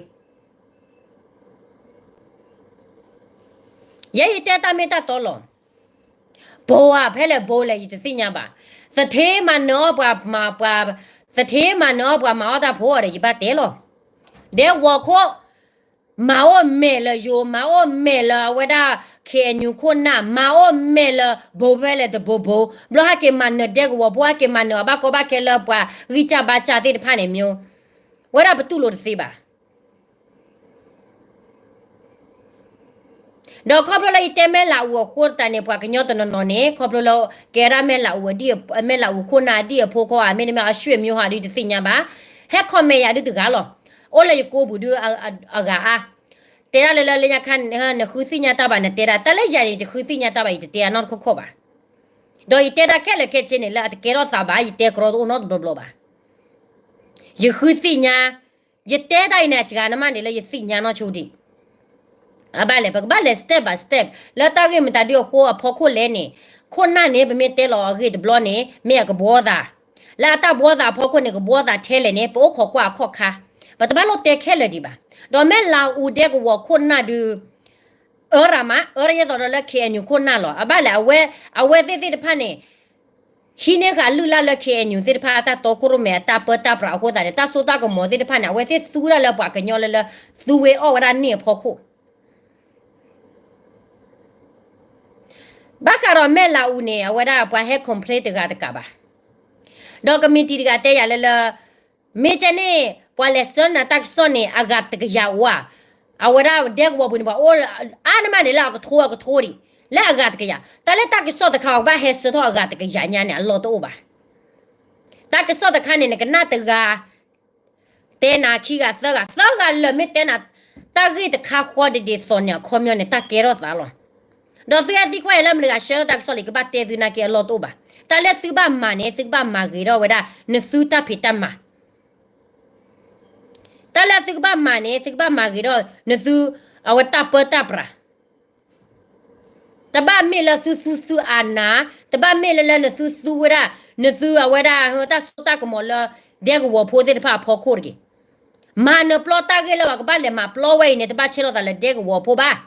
ယဲယတဲတၢ်မ့ၢ်တၢ်တီလီၤ. ဘိဧါ ဖဲလဲၣ်ဘိလဲၣ် ယတသ့ၣ်ညါဘၣ်. သထ့မၤနၢၤအီၣ်ပှၤမၤပှၤ, သထ့မၤနၢၤအီၣ်ပှၤမၤအီၣ်တၢ်ဖိအီၤဒီး ယဘၣ်တဲလီၤ. ဒဲကဝီၤခိၣ် မၤအိၣ်မဲာ်လၢယိၤ, မၤအိၣ်မဲာ်လၢအဝဲဒၣ် ခ့ၣ်အဲၣ်ယူၣ်ခိၣ်နၢ်, မၤအိၣ်မဲာ်လၢဘိဖဲလဲၣ်တဘိဘိ, ဘျီဟဲက့ၤမၤနၢၤဒဲကဝီၤဖိ ဟဲက့ၤမၤနၢၤအီၤဘၣ်ကီဘၣ်ခဲလၢပှၤဂံၢ်စၢ်ဘါစၢ်သ့ၣ်တဖၣ်န့ၣ်မ့ၢ် ဝဲဒၣ်ပတူၢ်လိာ်တသ့ဘၣ်. ဒီးခီဖျိလၢယတဲမဲၢ်လးအူအဃိသတးန့ၣ် ပှၤကညီတနီၤနီၤန့ၣ် ခီဖျိလၢ ကဲဒၣ်မဲၢ်လးအူအဒံၣ် မဲၢ်လးအူခိၣ်နၢ်အဒံၣ်အဖိခွါဧါ မ့တမ့ၢ်အဆွေမျိုးဟါဒုးတသ့ၣ်ညါဘၣ်. ဟဲ comment ယၤဒုးတဂၤလီၤ. အိၣ်လၢယကိးပူၤဒုး အဂၤအါ. တဲဒၣ်လၢလၢလၢညါခါ နဃုသ့ၣ်ညါတၢ်ဘၣ်နတဲဒၣ်, တၢ်လၢယၤန့ၣ် ယတဃုသ့ၣ်ညါတၢ်ဘၣ် ယတတဲအနီတခီခီဘၣ်. ဒီးယတဲတၢ်ခဲလၢာ်ခဲဆ့န့ၣ် လၢအတကဲထီၣ်သးဘၣ် ယတဲကြီတအိၣ်နီတဘျီဘျီဘၣ်. ယဃုသ့ၣ်ညါ, ယတဲတၢ်အံၤန့ၣ် အစှၤနမးန့ၣ်လၢယသ့ၣ်ညါနီၢ်ဆိဒံး. အဘၣ်လဲၣ် ပကဘၣ်လဲၤ step by step လၢတၢ်ဂ့ၢ်မတၤဒုးအဃိအဖီခိၣ်လဲၣ်န့ၣ်, ခိၣ်နၢ်န့ၣ် ပမ့ၢ်တဲလီၤအဂ့ၢ်တဘျီန့ၣ် မ့ၢ်အကဘှီသး, လၢအတၢ်ဘှီသးအဖီခိၣ်န့ၣ် ကဘှီသးထဲလဲၣ်န့ၣ် ပအိၣ်ခိးကွၢ်အခီၣ်ခါ, ပတဘၣ်လိၣ်တဲခဲလၢာ်ဒံးဘၣ်. ဒီးမဲၢ်လးအူဒဲကဝီၤခိၣ်နၢ်ဒုး အၢရၤမး အၢရၤယဲသိးဒီးလၢ ခ့ၣ်အဲၣ်ယူၣ်ခိၣ်နၢ်လီၤ. အဘၣ်လဲၣ် အဝဲသ့ၣ်သ့ၣ်တဖၣ်န့ၣ် ဟံးန့ၢ်ဃာ်လုၢ်လၢ်လၢ ခ့ၣ်အဲၣ်ယူၣ်သ့ၣ်တဖၣ် အတၢ်တီခိၣ်ရိၣ်မဲအတၢ်ပၢတၢ်ပြးအဃိသတးန့ၣ် တၢ်စိတၢ်ကမီၤသ့ၣ်တဖၣ်န့ၣ် အဝဲသ့ၣ်သူဝဲဒၣ်လၢပှၤကညီလၢလၢ သူဝဲအီၣ်ဝဲဒၣ်န့ၢ်အဖီခိၣ် ဘၣ်ဃးဒီးမဲၢ်လးအူန့ၣ် အဝဲဒၣ်ပှၤဟဲ complain တဂၤတကးဘၣ်. ဒီးကမံးတံာ်တဂၤတဲယၤလၢလၢ မ့ၢ်ကဲန့ၣ် ပှၤလဲၤဆှၢနၤတၢ်ကစီၣ်န့ၣ် အဂၤတကယၤအိၣ်ဧါ. အဝဲဒၣ်ဒဲကဝီၤပူၤန့ၣ် ပှၤအိၣ်အါန့ၢ်မးန့ၣ်လၢအကထိအကထိဒံး လၢအဂၤတကယၤ. တၢ်လၢတၢ်ကစီၣ်တခါ ပှၤကဘၣ်ဟဲဆှၢထီၣ်အဂၤတကယၤညါန့ၣ် အလီၢ်တအိၣ်ဘၣ်. တၢ်ကစီၣ်တခါန့ၣ် နကနၣ်တဂၤ တဲနၤခံဂၤသၢဂၤ သၢဂၤလၢာ်မ့ၢ်တဲနၤ တၢ်ဂ့ၢ်တခါဃီဒ်သိးန့ၣ် အခီပညီန့ၣ် တၢ်ကဲထီၣ်သးလီၤ. ဒီးသုဟဲသံကွၢ်ယၤလၢမတၤတဂၤဆှၢထီၣ်တၢ်ကစီၣ်လံ ကဘၣ်တဲသုနာ်က့အလီၢ်တအိၣ်ဘၣ်. တၢ်လၢသုကဘၣ်မၤန့ၣ် သုကဘၣ်မၤဂ့ၤထီၣ်ဝဲဒၣ် နသုတၢ်ဖံးတၢ်မၤ တၢ်လၢသုကဘၣ်မၤန့ၣ် သုကဘၣ်မၤဂ့ၤထီၣ် နသု အဝဲတၢ်ပၢတၢ်ပြး တဘၣ်မ့ၢ်လၢသုသူသုအနၤ, တဘၣ်မ့ၢ်လၢလၢနသုသူဝဲဒၣ် နသုအဝဲဒၣ် တၢ်စိတၢ်ကမီၤလၢ ဒဲကဝီၤဖိသ့ၣ်တဖၣ်အဖီခိၣ်တဂ့ၤ. မၤနၢၤပျီတၢ်ဂ့ၢ်လၢပှၤကဘၣ်လဲၤမၤပျီဝဲအံၤန့ၣ် တဘၣ်ဆဲးလီၤသးလၢဒဲကဝီၤဖိဘၣ်.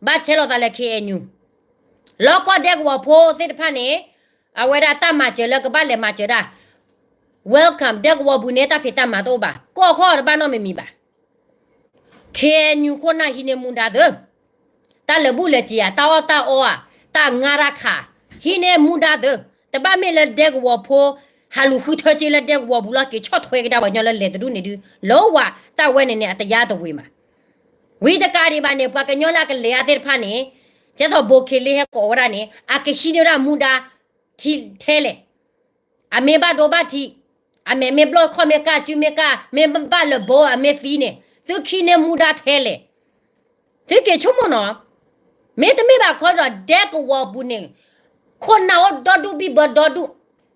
ဘၣ်ဆဲးလီၤသးလၢ ခ့ၣ်အဲၣ်ယူၣ် လီၤကီဒဲကဝီၤဖိသ့ၣ်တဖၣ်န့ၣ် အဝဲဒၣ်တၢ်မၤစၢၤလၢကဘၣ်လဲၤမၤစၢၤဒၣ် welcome ဒဲကဝီၤပူၤန့ၣ် တၢ်ဖံးတၢ်မၤတအိၣ်ဘၣ် ကီၢ်ခီၣ်တဘၣ်နီတမံၤမံၤဘၣ်. ခ့ၣ်အဲၣ်ယူၣ်ခိၣ်နၢ်ဟံးန့ၢ်မူဒါသု, တၢ်လၢာ်ဘူၣ်လၢာ်စံာ်ဧါ တၢ်အီၣ်တၢ်အီဧါ, တၢ်ငါတၢ်ခး, ဟံးန့ၢ်မူဒါသု, တဘၣ်မ့ၢ်လၢဒဲကဝီၤဖိ ဟးလူၤဃုထၢက့ၤလၢဒဲကဝီၤပူၤလီၤ က့ၤဆီၣ်ထွဲကဒါပှၤကညီလၢလဲၤတဒူၣ်န့ၣ်ဒုး လၢဝဲတၢ်ဝဲန့ၣ်န့ၣ် အတယါတဝ့ၤမး. ဝံၤတကးဒံးဘၣ်န့ၣ် ပှၤကညီလၢအကလဲၤအါသ့ၣ်တဖၣ်န့ၣ် ကဲသိးဘိးခ့ၤလ့ဟဲကိးဝဲဒၣ်န့ၣ် အကဟံးန့ၢ်ဝဲဒၣ်မူဒါ ထဲလဲၣ် အမ့ၢ်ဘၣ်ဒိဘၣ်ထံး, အမဲာ်မ့ၢ်ဘျီၣ်ခီၣ်မ့ၢ်ကၢ် စုမ့ၢ်ကၢ် မ့ၢ်ဘၣ်လၢၤဘိအမ့ၢ်သံန့ၣ် သုကဟံးန့ၢ်မူဒါထဲလဲၣ်. သုက့ၤဆိကမိၣ်နီၤ, မ့တမ့ၢ်ဘၣ်ခီဒီးဒဲကဝီၤပူၤန့ၣ် ခိၣ်နၢ်အိၣ်ဒီဒူၣ်ဘံၣ်ဘၢဒီဒူၣ်,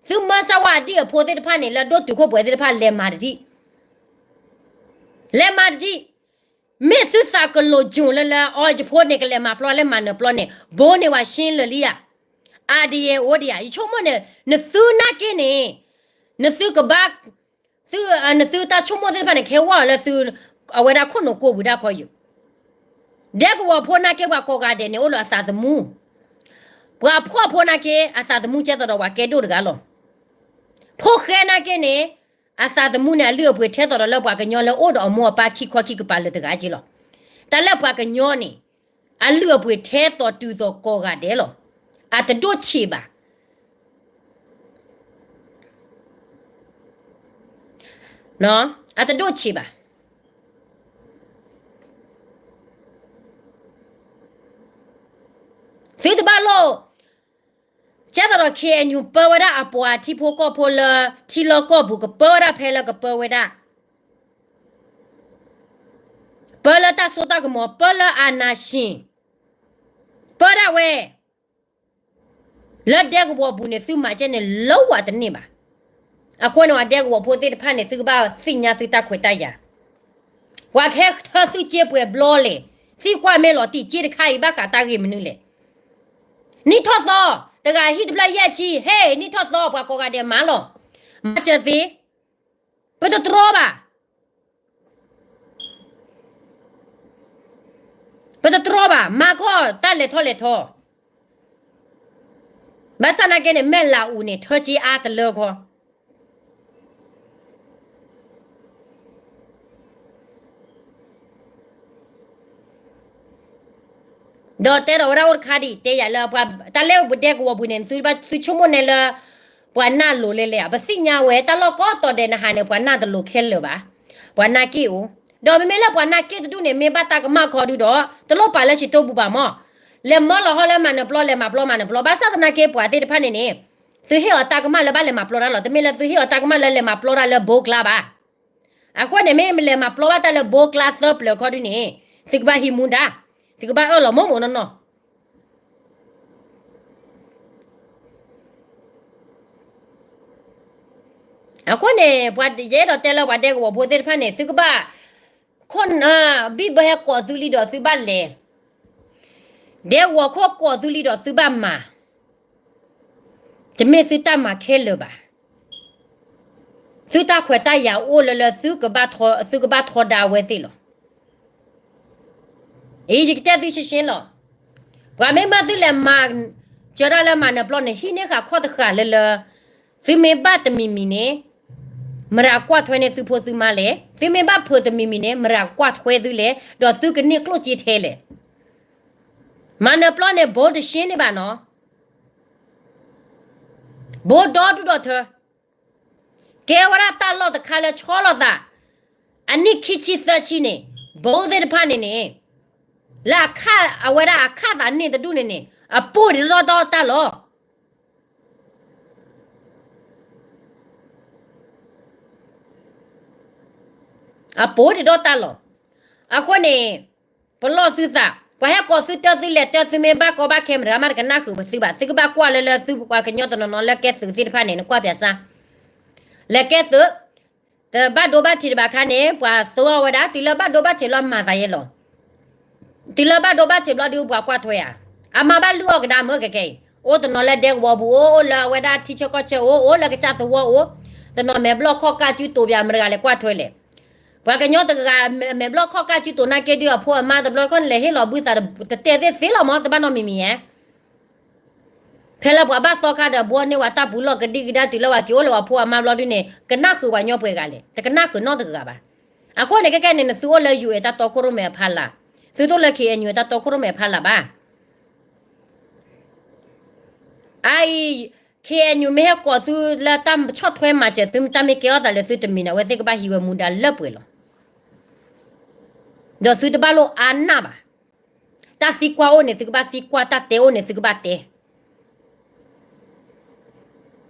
သုမၢစၢဝါအဒံၣ်အဖိသ့ၣ်တဖၣ်န့ၣ် လၢဒိၣ်တုာ်ခိၣ်ပှဲၤသ့ၣ်တဖၣ်လဲၤမၤတဒံၣ်, လဲၤမၤတဒံၣ်, မ့ၢ်သုသးကလိာ်ကၠိၤလၢလၢ အီ ယဖိန့ၣ်ကလဲၤမၤပျီလဲၤမၤနၢၤပျီန့ၣ် ဘိန့ၢ်ဝဲရှ့လၢာ်လံဧါ, အဒံးယဲအိၣ်ဒံးဧါ, ယဆိကမိၣ်န့ၣ် နသုနာ်က့န့ၣ် နသုကဘၣ် သု နသုတၢ်ဆိကမိၣ်သ့ၣ်တဖၣ်န့ၣ် ကဟဲဝဲလၢသု အဝဲဒၣ်ခိၣ်နူာ်ကိးပူၤဒၣ်ခီယိာ်, ဒဲကဝီၤဖိနာ်က့ပှၤကိးဂၤဒဲးန့ၣ် အိၣ်လၢအသးသမူ, ပှၤဖှီၣ်ဖိနာ်က့ အသးသမူကဲသိးဒီးပှၤကဲဒိၣ်တဂၤလီၤ, ဖိၣ်ဃဲနာ်က့န့ၣ် အသးသမူန့ၣ် အလုၢ်အပှ့ၤထဲသိးဒီးလၢပှၤကညီလၢအိၣ်ဒီးအမိၢ်အပၢ်ခံခီခံကပၤလၢာ်တဂၤက့လီၤ, တၢ်လၢပှၤကညီန့ၣ် အလုၢ်အပှ့ၤထဲသိးတုၤသိးကိးဂၤဒဲးလီၤ, အတဒိၣ်ဆံးဘၣ် အတဒိၣ်ဆံးဘၣ်. သုတဘၣ်လိၣ်, ကဲသိးဒီး ခ့ၣ်အဲၣ်ယူၣ် ပၢဝဲဒၣ်အပှၤထံဖိကီၢ်ဖိလၢ ထံလီၢ်ကီၢ်ပူၤ ကပၢဝဲဒၣ်ဖဲလၢကပၢဝဲဒၣ်, ပၢလၢတၢ်စိတၢ်ကမီၤ ပၢလၢအနၢ်ၡံၣ်, ပၢဒၣ်ဝဲ လၢဒဲကဝီၤပူၤန့ၣ် သုမၤကဲန့ၣ်လၢဝဲတန့ၢ်ဘၣ်. အဃိန့ၣ် ပှၤဒဲကဝီၤဖိသ့ၣ်တဖၣ်န့ၣ် သုကဘၣ်သ့ၣ်ညါသုတၢ်ခွဲးတၢ်ယာ်, ပှၤကဟဲထၢသုစ့ပှဲၤဘျီလဲၣ်, သံကွၢ်မ့ၢ်လီၤတံၢ်စ့တခါအံၤ ဘၣ်ဃးတၢ်ဂ့ၢ်မနုၤလဲၣ်. နံၣ်ထီၣ်သီ, တဂၤဟံၣ်တဖျၢၣ်ယဲၢ်ဆံ, ဟဲ, နံၣ်ထီၣ်သီ ပှၤကိးဂၤဒဲးမၤလီၤ, မၤစၢၤသ့, ပတတြီဘၣ် ပတတြီဘၣ်, မၤခီၣ်တၢ်လဲၤထီၣ်လဲၤထီ, ဘၣ်ဆၣ်နာ်က့န့ၣ် မဲၢ်လးအူန့ၣ် ထၢက့အါတလၢခီ ဒီးတဲဒီးဝဲဒၣ်အိၣ်တခါဒံး တဲယၤလၢပှၤ တၢ်လၢပဒဲကဝီၤပူၤန့ၣ် သုဆိကမိၣ်န့ၣ်လၢ ပှၤနၢ်လိၤလဲၣ်လဲၣ်, ပသ့ၣ်ညါဝဲ တၢ်လီၢ်ကိးတီၤဒဲးနဟးန့ၣ် ပှၤနၢ်တလိၤခဲလၢာ်ဘၣ်, ပှၤနၢ်က့ၣ်အိၣ်, ဒီးမ့မ့ၢ်လၢပှၤနၢ်က့ၣ်တဒူၣ်န့ၣ် မ့ၢ်ဘၣ်တၢ်ကမၣ်ခီဒုဒီး တလိၣ်ပာ်လၢစံးတိၢ်ပူၤဘၣ်မး, လဲၤမၢလီၤဟီလၢမၤနၢၤပျီ လဲၤမၤပျီမၤနၢၤပျီ, ဘၣ်ဆၣ်သနာ်က့ ပှၤသ့ၣ်တဖၣ်န့ၣ်န့ၣ် သုဟ့ၣ်အီၤတၢ်ကမၣ်လၢဘၣ်လဲၤမၤပျီတၢ်လီၤ, တမ့ၢ်လၢသုဟ့ၣ်အီၤတၢ်ကမၣ်လၢလဲၤမၤပျီတၢ်လၢဘိကျါဘၣ်. အဃိန့ၣ် မ့ၢ်လဲၤမၤပျီဘၣ်တၢ်လၢဘိကျါသၢပျၢၤခီဒုန့ၣ် သုကဘၣ်ဟံးမူဒါ, သုကဘၣ်အၢၣ်လီၤမိၢ်မိၢ်နီၢ်နီၢ်. အဃိန့ၣ် ပှၤယအဲၣ်ဒိးတဲလၢပှၤဒဲကဝီၤဖိသ့ၣ်တဖၣ်န့ၣ် သုကဘၣ် ခိၣ် ဘံၣ်ဘၢဟဲကိးသုလံဒီးသုဘၣ်လဲၤ, ဒဲကဝီၤခိၣ်ကိးသုလံဒီးသုဘၣ်မၤ, တမ့ၢ်သုတၢ်မၤခဲလၢာ်ဘၣ်. သုတၢ်ခွဲးတၢ်ယာ်အိၣ်လၢလၢ သုကဘၣ်ထီဒါအဝဲသ့ၣ်လီၤ. အံၤ ယကတဲသုရှင်းရှင်းလီၤ. ပှၤမ့ၢ်မၢသုလဲၤမၤ စၢၤတၢ်လၢမၤနၢၤပျီန့ၣ် ဟံးန့ၢ်ဃာ်ခီၣ်တဃာ်လၢလၢ သုမ့ၢ်ဘၣ်တမံၤမံၤန့ၣ် မတၤကွၢ်ထွဲန့ၢ်သုဖိသုမါလဲၣ်, သုမ့ၢ်ဘၣ်ဖုးတမံၤမံၤန့ၣ် မတၤကွၢ်ထွဲသုလဲၣ်, ဒီးသုကန့ၢ်ကျိၣ်စ့ထဲလဲၣ်. မၤနၢၤပျီန့ၣ် ဘိတရှင်းန့ၣ်ဘၣ်နီၤ. ဘိဒီဒူၣ်ဒီထၢ ကဲဝဲဒၣ်တၢ်လီၢ်တခါလၢဆီလိာ်သး အနံၣ်ခံဆံသၢဆံန့ၣ် ဘိသ့ၣ်တဖၣ်န့ၣ်န့ၣ် လၢအခၣ် အဝဲဒၣ်အခၣ်သးန့ၣ်တဒူၣ်န့ၣ်န့ၣ် အပိၢ်ဒံးဒီဒီတၢ်လီၤ. အပိၢ်ဒံးဒီတၢ်လီၤ. အဃိန့ၣ် ပလီၢ်သုသး ပှၤဟဲကိးသုတၢ်သုလဲၤတၢ်သုမ့ၢ်ဘၣ်ကီဘၣ်ခဲမတၤမးတကနၣ်ဃုာ်ပသုဘၣ်. သုကဘၣ်ကွၢ်လၢလၢသုပှၤကညီတနီၤနီၤလၢကဲသုးသ့ၣ်တဖၣ်န့ၣ် နကွၢ်ပၠးစၢ် လဲၤကဲသုး တဘၣ်ဒိဘၣ်ထံးတဘၣ်ခါန့ၣ် ပှၤသိအီၤဝဲဒၣ် တုၤလၢဘၣ်ဒိဘၣ်ထံးလီၤမၤသးယဲလီၤ. တုၤလၢဘၣ်ဒိဘၣ်ထံးဘျီဒုးပှၤကွၢ်ထွဲဧါ. အမါဘၣ်လုၢ်အီၣ်ကဒါမၢ်ကဲကဲအံၤ အိၣ်တနီၤလၢဒဲကဝီၤပူၤအိၣ် အိၣ်လၢအဝဲဒၣ်ထံဆၢကီၢ်ဆၢအိၣ် အိၣ်လၢကစၢ်သဝီအိၣ် တနီၤမဲာ်ဘျီၣ်ခီၣ်ကၢ်စုတိာ်ပၠးမတၤတဂၤလဲၤကွၢ်ထွဲလဲၣ်. ပှၤကညီတဂၤမဲာ်ဘျီၣ်ခီၣ်ကၢ်စုတိာ်နာ်က့ဒုးအဖိအမါတဘျီတခီၣ်န့ၣ် လဲၤဟ့ၣ်လီၤဘုသးတတဲသ့သ့လီၤမၢ် တဘၣ်နီတမံၤမံၤဧါ. ဖဲလၢပှၤဘၣ်သီခါဒီးဘှီန့ၢ်ဝဲတၢ်ပူၤလီၢ်ကဒံကဒါတုၤလၢပှၤက့ၤအိၣ်လၢပှၤဖိအမါဘျီဒုးန့ၣ် ကနၣ်ဃုာ်ပှၤကညီပှဲၤဂၤလဲၣ်. တကနၣ်ဃုာ်နီတဂၤဘၣ်. အဃိန့ၣ် ကဲကဲန့ၣ် နသုအိၣ်လၢ ယူၣ်အဲၣ် တၢ်တီခိၣ်ရိၣ်မဲအဖီလာ်, သုတအိၣ်လၢ ခ့ၣ်အဲၣ်ယူၣ် တၢ်တီခိၣ်ရိၣ်မဲအဖီလာ်ဘၣ်. အအံၤ ခ့ၣ်အဲၣ်ယူၣ် မ့ၢ်ဟဲကိးသုလၢတၢ်ဆီၣ်ထွဲမၤစၢၤသု တၢ်မ့ၢ်ကဲထီၣ်သးလၢသုတမံၤန့ၣ် အဝဲသ့ၣ်ကဘၣ်ဟံးဝဲမူဒါလၢပှဲၤလီၤ. ဒီးသုတဘၣ်လိၣ်အါနၢ်ဘၣ်. တၢ်သံကွၢ်အိၣ်န့ၣ် သုကဘၣ်သံကွၢ်, တၢ်တဲအိၣ်န့ၣ် သုကဘၣ်တဲ ဒီး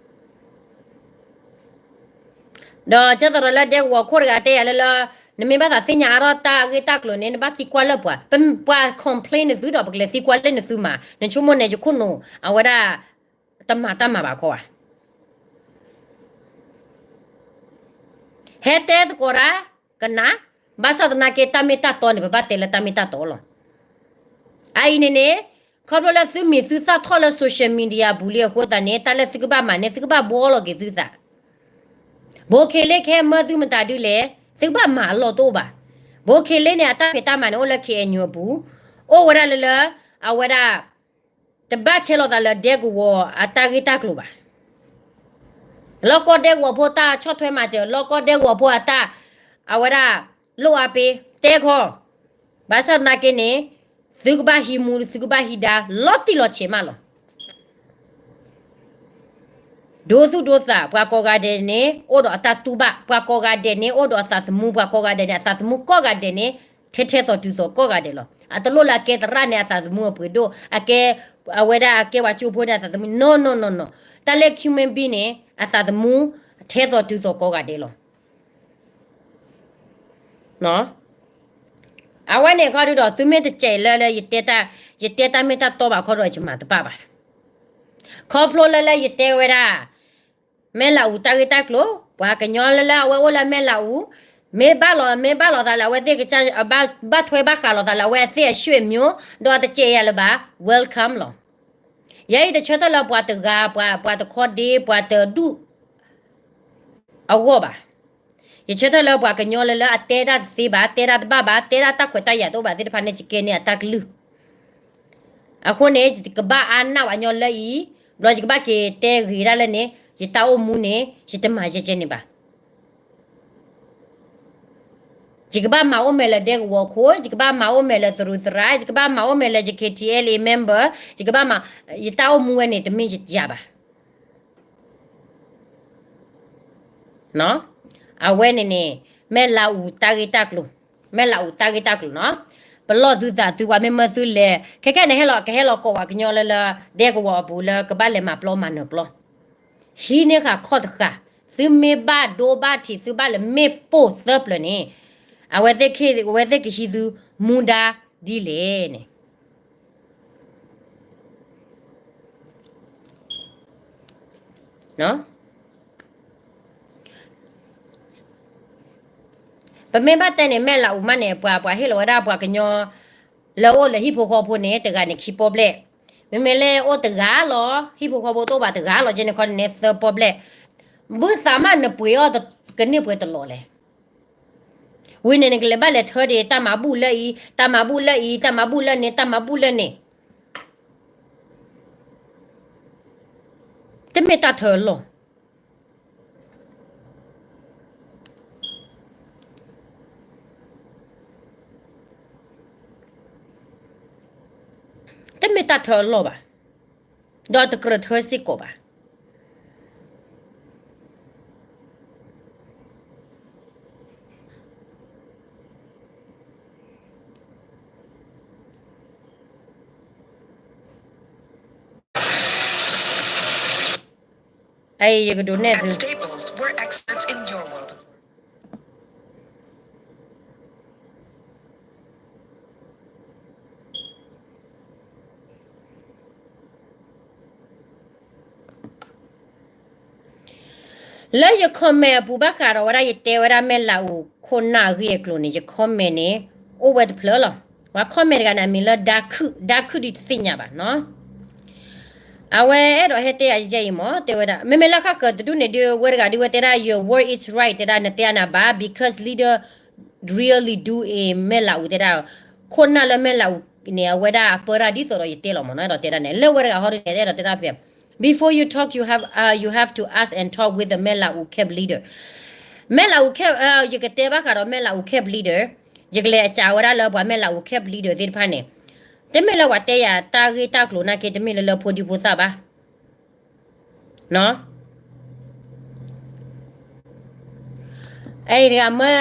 ကဲသိးဒီးလၢဒဲကဝီၤခိၣ်တဂၤတဲယၤလၢလၢ နမ့ၢ်ဘၣ်သးသ့ၣ်ညါအါထီၣ်တၢ်ဂ့ၢ်တၢ်ကျိၤန့ၣ် နဘၣ်သံကွၢ်လၢပှၤ, ပှၤ complain နသုဒီး ပကလဲၤသံကွၢ်လၢနသုမၤ, နဆိကမိၣ်န့ၣ် ယခိၣ်နူာ်အဝဲဒၣ် တမၤတၢ်မၤဘၣ်ခီဧါ. ဟဲတဲသကိးတၢ် ကနၣ်, ဘၣ်ဆၣ်သနာ်က့ တၢ်မ့ၢ်တၢ်တီန့ၣ် ပဘၣ်တဲလၢတၢ်မ့ၢ်တၢ်တီလီၤ. အအံၤန့ၣ်န့ၣ် ခီဖျိလၢသုမံၤသုသၣ်ထီၣ်လၢ social media ပူၤလံအဃိသတးန့ၣ် တၢ်လၢသုကဘၣ်မၤန့ၣ် သုကဘၣ်ဘှီလီၤက့ၤသုသး. ဘိခ့လ့ခဲမၢသုမတၤဒုလဲၣ်, သုကဘၣ်မၤအလီၢ်တအိၣ်ဘၣ်. ဘိခ့လ့န့ၣ် အတၢ်ဖံးတၢ်မၤန့ၣ် အိၣ်လၢ KNU အပူၤ, အိၣ်ဝဲဒၣ်လၢလၢ အဝဲဒၣ် တဘၣ်ဆဲးလီၤသးလၢဒဲကဝီၤအတၢ်ဂ့ၢ်တၢ်ကျိၤဘၣ်. လီၢ်ကီၢ်ဒဲကဝီၤဖိတၢ်ဆီၣ်ထွဲမၤစၢၤ, လီၢ်ကီၢ်ဒဲကဝီၤဖိအတၢ် အဝဲဒၣ် လိၣ်အါပ့ၤ တဲခီ, ဘၣ်ဆၣ်သနာ်က့န့ၣ် သုကဘၣ်ဟံးမူ သုကဘၣ်ဟံးဒါ လီၤတံၢ်လီၤဆဲးမးလီၤ. ဒိသူၣ်ဒိသး ပှၤကိးဂၤဒဲးန့ၣ် အိၣ်ဒီးအတၢ်တူၢ်ဘၣ်, ပှၤကိးဂၤဒဲးန့ၣ် အိၣ်ဒီးအသးသမူ, ပှၤကိးဂၤဒဲးန့ၣ် အသးသမူကိးဂၤဒဲးန့ၣ် ထဲထဲသိးတုၤသိးကိးဂၤဒဲးလီၤ. အတလိၣ်လၢအကဲသရၣ်န့ၣ် အသးသမူအပှ့ၤဒိၣ်, အကဲ အဝဲဒၣ်အကဲပှၤကၠိဖိန့ၣ် အသးသမူ နီၢ်နီၢ်နီၢ်နီၢ်, တၢ်လၢ human being န့ၣ် အသးသမူ ထဲသိးတုၤသိးကိးဂၤဒဲးလီၤ. အဝဲန့ၣ်ခီဒုဒီး သုမ့ၢ်တစဲးလၢလၢ ယတဲတၢ်မ့ၢ်တၢ်တီဘၣ်ခီဒီး ယမၤတဘၣ်ဘၣ်. ခီဖျိလၢလၢယတဲဝဲဒၣ် မဲၢ်လးအူတၢ်ဂ့ၢ်တၢ်ကျိၤ, ပှၤကညီလၢလၢအဝဲအိၣ်လၢမဲၢ်လးအူ, မ့ၢ်ဘၣ်လီၤ မ့ၢ်ဘၣ်လီၤသးလၢအဝဲသ့ၣ်ကစၢ် ဘၣ်ထွဲဘၣ်ဃးလီၤသးလၢအဝဲသ့ၣ်အဆွေမျိုး, ဒီးတစဲးယၤလၢၤဘၣ်, welcome လီၤ. ယဲအံၤတဆၢထၢၣ်လၢပှၤတဂၤ, ပှၤတခီဒ့, ပှၤတဒူၣ် အဂီၢ်ဘၣ်. ယဆၢထၢၣ်လၢပှၤကညီလၢလၢအတဲတၢ်တသ့ဘၣ်, တဲတၢ်တဘၣ်ဘၣ်, တဲတၢ်တၢ်ခွဲးတၢ်ယာ်တအိၣ်ဘၣ်သ့ၣ်တဖၣ်န့ၣ် ယကဲန့ၢ်အတၢ်ကလုၢ်. အဃိန့ၣ် ယကဘၣ်အါနၢ်ပှၤကညီလၢအံၤ, ဘျီယကဘၣ်က့ၤတဲဂ့ၤဒၣ်လၢန့ၣ် ယတၢ်အိၣ်မူန့ၣ် ယတမၤယဲကဲန့ၣ်ဘၣ်. ယကဘၣ်မၤအိၣ်မဲာ်လၢဒဲကဝီၤခိၣ်, ယကဘၣ်မၤအိၣ်မဲာ်လၢသရူးသရၣ်, ယကဘၣ်မၤအိၣ်မဲာ်လၢယ K T L A member, ယကဘၣ်မၤ, ယတၢ်အိၣ်မူဝဲန့ၣ် တမ့ၢ်ယၤဘၣ်. အဝဲန့ၣ်န့ၣ် မဲၢ်လးအူတၢ်ဂ့ၢ်တၢ်ကျိၤ, မဲၢ်လးအူတၢ်ဂ့ၢ်တၢ်ကျိၤနီၤ. ပလီၢ်သုသးသု ပှၤမ့ၢ်မၢသုလဲၤ ခဲခဲန့ၣ်ဟဲလီၤ ကဟဲလီၤကိးပှၤကညီလၢလၢ ဒဲကဝီၤအပူၤလၢကဘၣ်လဲၤမၤပျီမၤနၢၤပျီ, ဟံးန့ၢ်ဃာ်ခီၣ်တဃာ်, သုမ့ၢ်ဘၣ်ဒိဘၣ်ထံး သုဘၣ်လဲၤမ့ၢ်ပိာ်သၢပျၢၤန့ၣ် အဝဲသ့ၣ်ကဟံး, အဝဲသ့ၣ်ကဟံးသုမူဒါဒ်လဲၣ်န့ၣ် ပမ့ၢ်ဘၣ်တဲန့ၣ် မဲၢ်လးအူမးန့ၣ် ပှၤ ပှၤဟ့ၣ်လီၤဝဲဒၣ်ပှၤကညီ လၢအိၣ်လၢဟံၣ်ဖိဃီဖိန့ၣ် တဂၤန့ၣ်ခံပီၣ်ဘျဲၣ်, မ့မ့ၢ်လၢအိၣ်တဂၤလီၤ ဟံၣ်ဖိဃီဖိတအိၣ်ဘၣ်တဂၤလီၤ ကဲန့ၣ်ခီန့ၣ် သၢပီၣ်ဘျဲၣ်, ဘုသးမးနပှ့ၤအီၣ်ကန့ၢ်ပှဲၤတလီၢ်လဲၣ်. ဝံၤန့ၣ်နကလဲၤဘၣ်လဲၤထၢဒံး တၢ်မၤဘူၣ်လၢအံၤ တၢ်မၤဘူၣ်လၢအံၤ တၢ်မၤဘူၣ်လၢန့ၣ် တၢ်မၤဘူၣ်လၢန့ၣ် တမ့ၢ်တၢ်ထၢအလီၢ် တမ့ၢ်တၢ်ထၢအလီၢ်ဘၣ်, ဒီးတကြၢးထၢစ့ၢ်ကီးဘၣ်. ယကဒုးနဲၣ်သု လၢယ comment အပူၤဘၣ်ဃးဒီးဝဲဒၣ် ယတဲဝဲဒၣ်မဲၢ်လးအူခိၣ်နၢ်အဂ့ၢ်အကျိၤန့ၣ် ယ comment န့ၣ် အိၣ်ဝဲတဖျၢၣ်လီၤ. ပှၤ comment တဂၤန့ၣ် အမံၤလၢဒါခုၣ်, ဒါခုၣ်ဒ်တသ့ၣ်ညါဘၣ်နီၤ. အဝဲအဲၣ်ဒိးဟဲတဲယၤယဲအံၤမ့ၢ် တဲဝဲဒၣ် မ့မ့ၢ်လၢဃၣ်ဃၢၤတဒူၣ်န့ၣ်ဒုး ဝဲတဂၤဒုးဝဲတဲဒၣ် your word is right တဲဒၣ် နတဲအါနၤဘၣ် because leader really do အ့ မဲၢ်လးအူတဲဒၣ် ခိၣ်နၢ်လၢမဲၢ်လးအူန့ၣ် အဝဲဒၣ်အပၢတၢ်ဒ်သိးဒီးယတဲလီၤမ့ၢ်နီၤ အဲၣ်ဒိးတဲဒၣ်န့ၣ် လၢဝဲတဂၤဟီဒုးန့ၣ် အဲၣ်ဒိးတဲဒၣ်ဖဲ before you talk you have, uh, you have to ask and talk with the မဲၢ်လးအူ camp leader. မဲၢ်လးအူ camp, ယကတဲဘၣ်ဃးဒီးမဲၢ်လးအူ camp leader, ယကလဲၤအစးဝဲဒၣ်လၢပှၤမဲၢ်လးအူ camp leader သ့ၣ်တဖၣ်န့ၣ် တမ့ၢ်လၢပှၤတဲယၤတၢ်ဂ့ၢ်တၢ်ကျိၤနာ်က့ တမ့ၢ်လၢလၢဖိဒံဖိသၣ်ဘၣ်. အဲၣ်တဂၤမၢ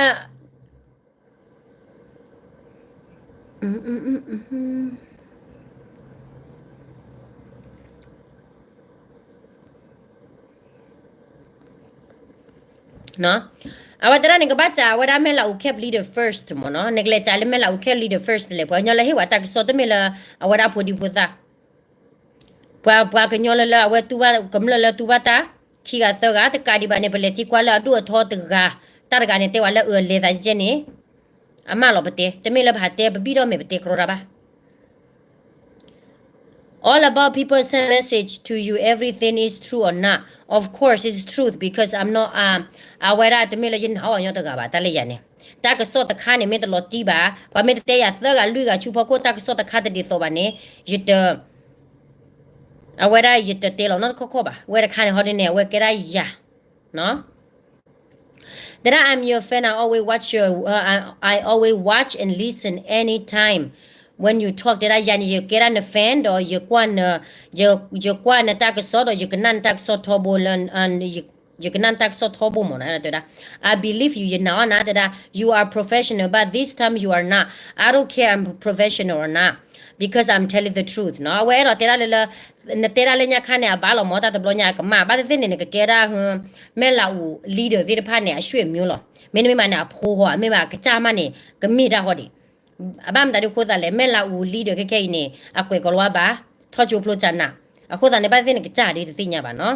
အဝဲတဲဒၣ်န့ၣ် ကဘၣ်စံးဝဲဒၣ်မဲၢ်လးအူ camp leader first မ့ၢ်နီၤ, နကလဲၤစံးလၢမဲၢ်လးအူ camp leader first လဲၣ်, ပှၤကညီလၢဟ့ၣ်ဝဲတၢ်ကစီၣ်တမ့ၢ်လၢ အဝဲဒၣ်ဖိဒံဖိသၣ် ပှၤ ပှၤကညီလၢလၢအဝဲတူၢ်ဘၣ် ကမျၢၢ်လၢတူၢ်ဘၣ်တၢ် ခံဂၤသၢဂၤ တကးဒံးဘၣ်န့ၣ် ပလဲၤသံကွၢ်လၢအဒိၣ်အထီတဂၤ, တၢ်တဂၤန့ၣ်တဲဝဲလၢအလဲၤသးကဲန့ၣ်, အမၢလီၤပတဲ, တမ့ၢ်လၢပဟးတဲပဘံၣ်ဒီးမဲာ်ပတဲကြီတၢ်ဘၣ်. All about people send message to you, everything is true or not. Of course it's truth because I'm not, um, အဝဲဒၣ်တမ့ၢ်လၢယနာ်အီၤညီတဂၤဘၣ်, တၢ်လၢယၤန့ၣ် တၢ်ကစီၣ်တခါန့ၣ် မ့ၢ်တလီၤတံၢ်ဘၣ်, ပှၤမ့ၢ်တတဲယၤသၢဂၤလွံၢ်ဂၤဆူဖီခိၣ် တၢ်ကစီၣ်တခါတဒ်သိးဘၣ်န့ၣ် ယတ အဝဲဒၣ်ယတတဲလီၤနီတခီခီဘၣ်, ဝဲတခါန့ၣ် ဟီဒ်န့ၣ် အဝဲကဲဒၣ်ယၤ တဲဒၣ် I'm your fan, I always watch your, uh, I, I always watch and listen anytime when you talk. တဲဒၣ်ယၤန့ၣ် ယကဲဒၣ်န fan ဒီး ယကွၢ်န, ယ, ယကွၢ်နတၢ်ကစီၣ်ဒီး ယကနၣ်နတၢ်ကစီၣ်ထီဘိလၢ, ယကနၣ်နတၢ်ကစီၣ်ထီဘိမ့ၢ်နီၤ, တဲဒၣ် I believe you, ယနာ်အီၤနၤ, တဲဒၣ် you are professional, but this time you are not. I don't care I'm professional or not because I'm telling the truth နီၤ. အဝဲအဲၣ်ဒိးတဲဒၣ်လၢလၢ နတဲဒၣ်လၢညါခါန့ၣ် အဘၣ်လီၤမ့ၢ် တၢ်တဘျီညါအကမၣ်, ဘၣ်သ့ၣ်သ့ၣ်န့ၣ် နကကဲဒၣ် မဲၢ်လးအူ leader သ့ၣ်တဖၣ်န့ၣ် အဆွေမျိုးလီၤ. မ့တမ့ၢ်ဘၣ်န့ၣ် အဖိဟီ, မ့ၢ်ဘၣ်ကစၢ်မးန့ၣ် ကမ့ၢ်တၢ်ဟီဒံး. အဘၣ်မတၤဒ်အဃိသတးလဲၣ်, မဲၢ်လးအူ leader ခဲခဲအံၤန့ၣ် အကွဲးကီးလီၤဘၣ်, ထီၣ်ကၠိဖျိကၢနး, အဃိသတးန့ၣ် ဘၣ်သ့ၣ်သ့ၣ်န့ၣ် ကစၢ်ဒ်တသ့ၣ်ညါဘၣ်နီၤ.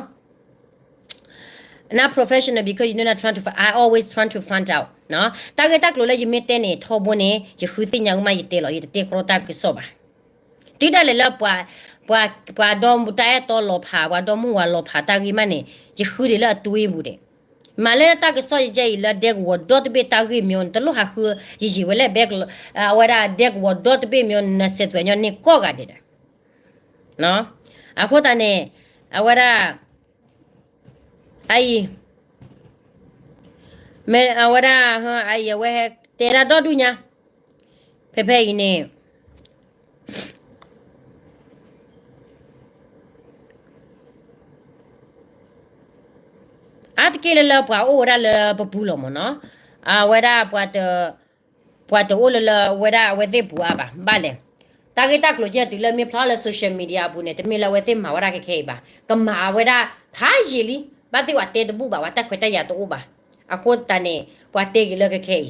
Not professional because you know not trying to, I always trying to find out နီၤ. တၢ်ဂ့ၢ်တၢ်ကျိၤလၢယမ့ၢ်တဲန့ၣ် ထီဘိန့ၣ် ယဃုသ့ၣ်ညါကမၣ်ယတဲလီၤ, ယတတဲကြီတၢ်ကစီၣ်ဘၣ်. တုၤဒၣ်လဲာ်လၢပှၤ, ပှၤ, ပှၤဒီမူတၢ်အဲၣ်တီလီၤဖး, ပှၤဒီမူဝၤလီၤဖးတၢ်ဂ့ၢ်မးန့ၣ် ယဃုဒံးလၢအတွင်းပူၤဒံး. မ့ၢ်လၢတၢ်ကစီၣ်ယဲအံၤလၢဒဲကဝီၤဒီတဘ့ၣ်တၢ်ဂ့ၢ်မ့ၢ်န့ၣ် တလိၣ်ဟးဃု, ယယံာ်ဝဲလၢဘဲက, အဝဲဒၣ်ဒဲကဝီၤဒီတဘ့ၣ်မ့ၢ်န့ၣ် နစဲးသွဲးညီန့ၢ်ကိးဂၤဒဲးဒီး အဃိသတးန့ၣ် အဝဲဒၣ် အအံၤ, မ့ၢ်အဝဲဒၣ်, အအံၤအဝဲဟဲတဲဒၣ်ဒီဒူၣ်ညါ, ဖဲဖဲအံၤန့ၣ် အါတက့ၢ်လၢလၢပှၤအိၣ်ဝဲဒၣ်လၢပပူၤလီၤမ့ၢ်နီၤ, အဝဲဒၣ်ပှၤတ, ပှၤတအိၣ်လၢလၢအဝဲဒၣ်အဝဲသ့ၣ်ပူၤအါဘၣ်, ဘၣ်လဲၣ်. တၢ်ဂ့ၢ်တၢ်ကျိၤကဲတုၤလၢမ့ၢ်ဖျါလၢ social media အပူၤန့ၣ် တမ့ၢ်လၢအဝဲသ့ၣ်မၤဝဲဒၣ်ခဲခဲအံၤဘၣ်, ကမၤဝဲဒၣ်ဖးယံာ်လံ, ဘၣ်သ့ၣ်ပှၤတဲတဘူၣ်ဘၣ်, ပှၤတၢ်ခွဲးတၢ်ယာ်တအိၣ်ဘၣ်. အဃိသတးန့ၣ် ပှၤတဲက့ၤလၢခဲခဲအံ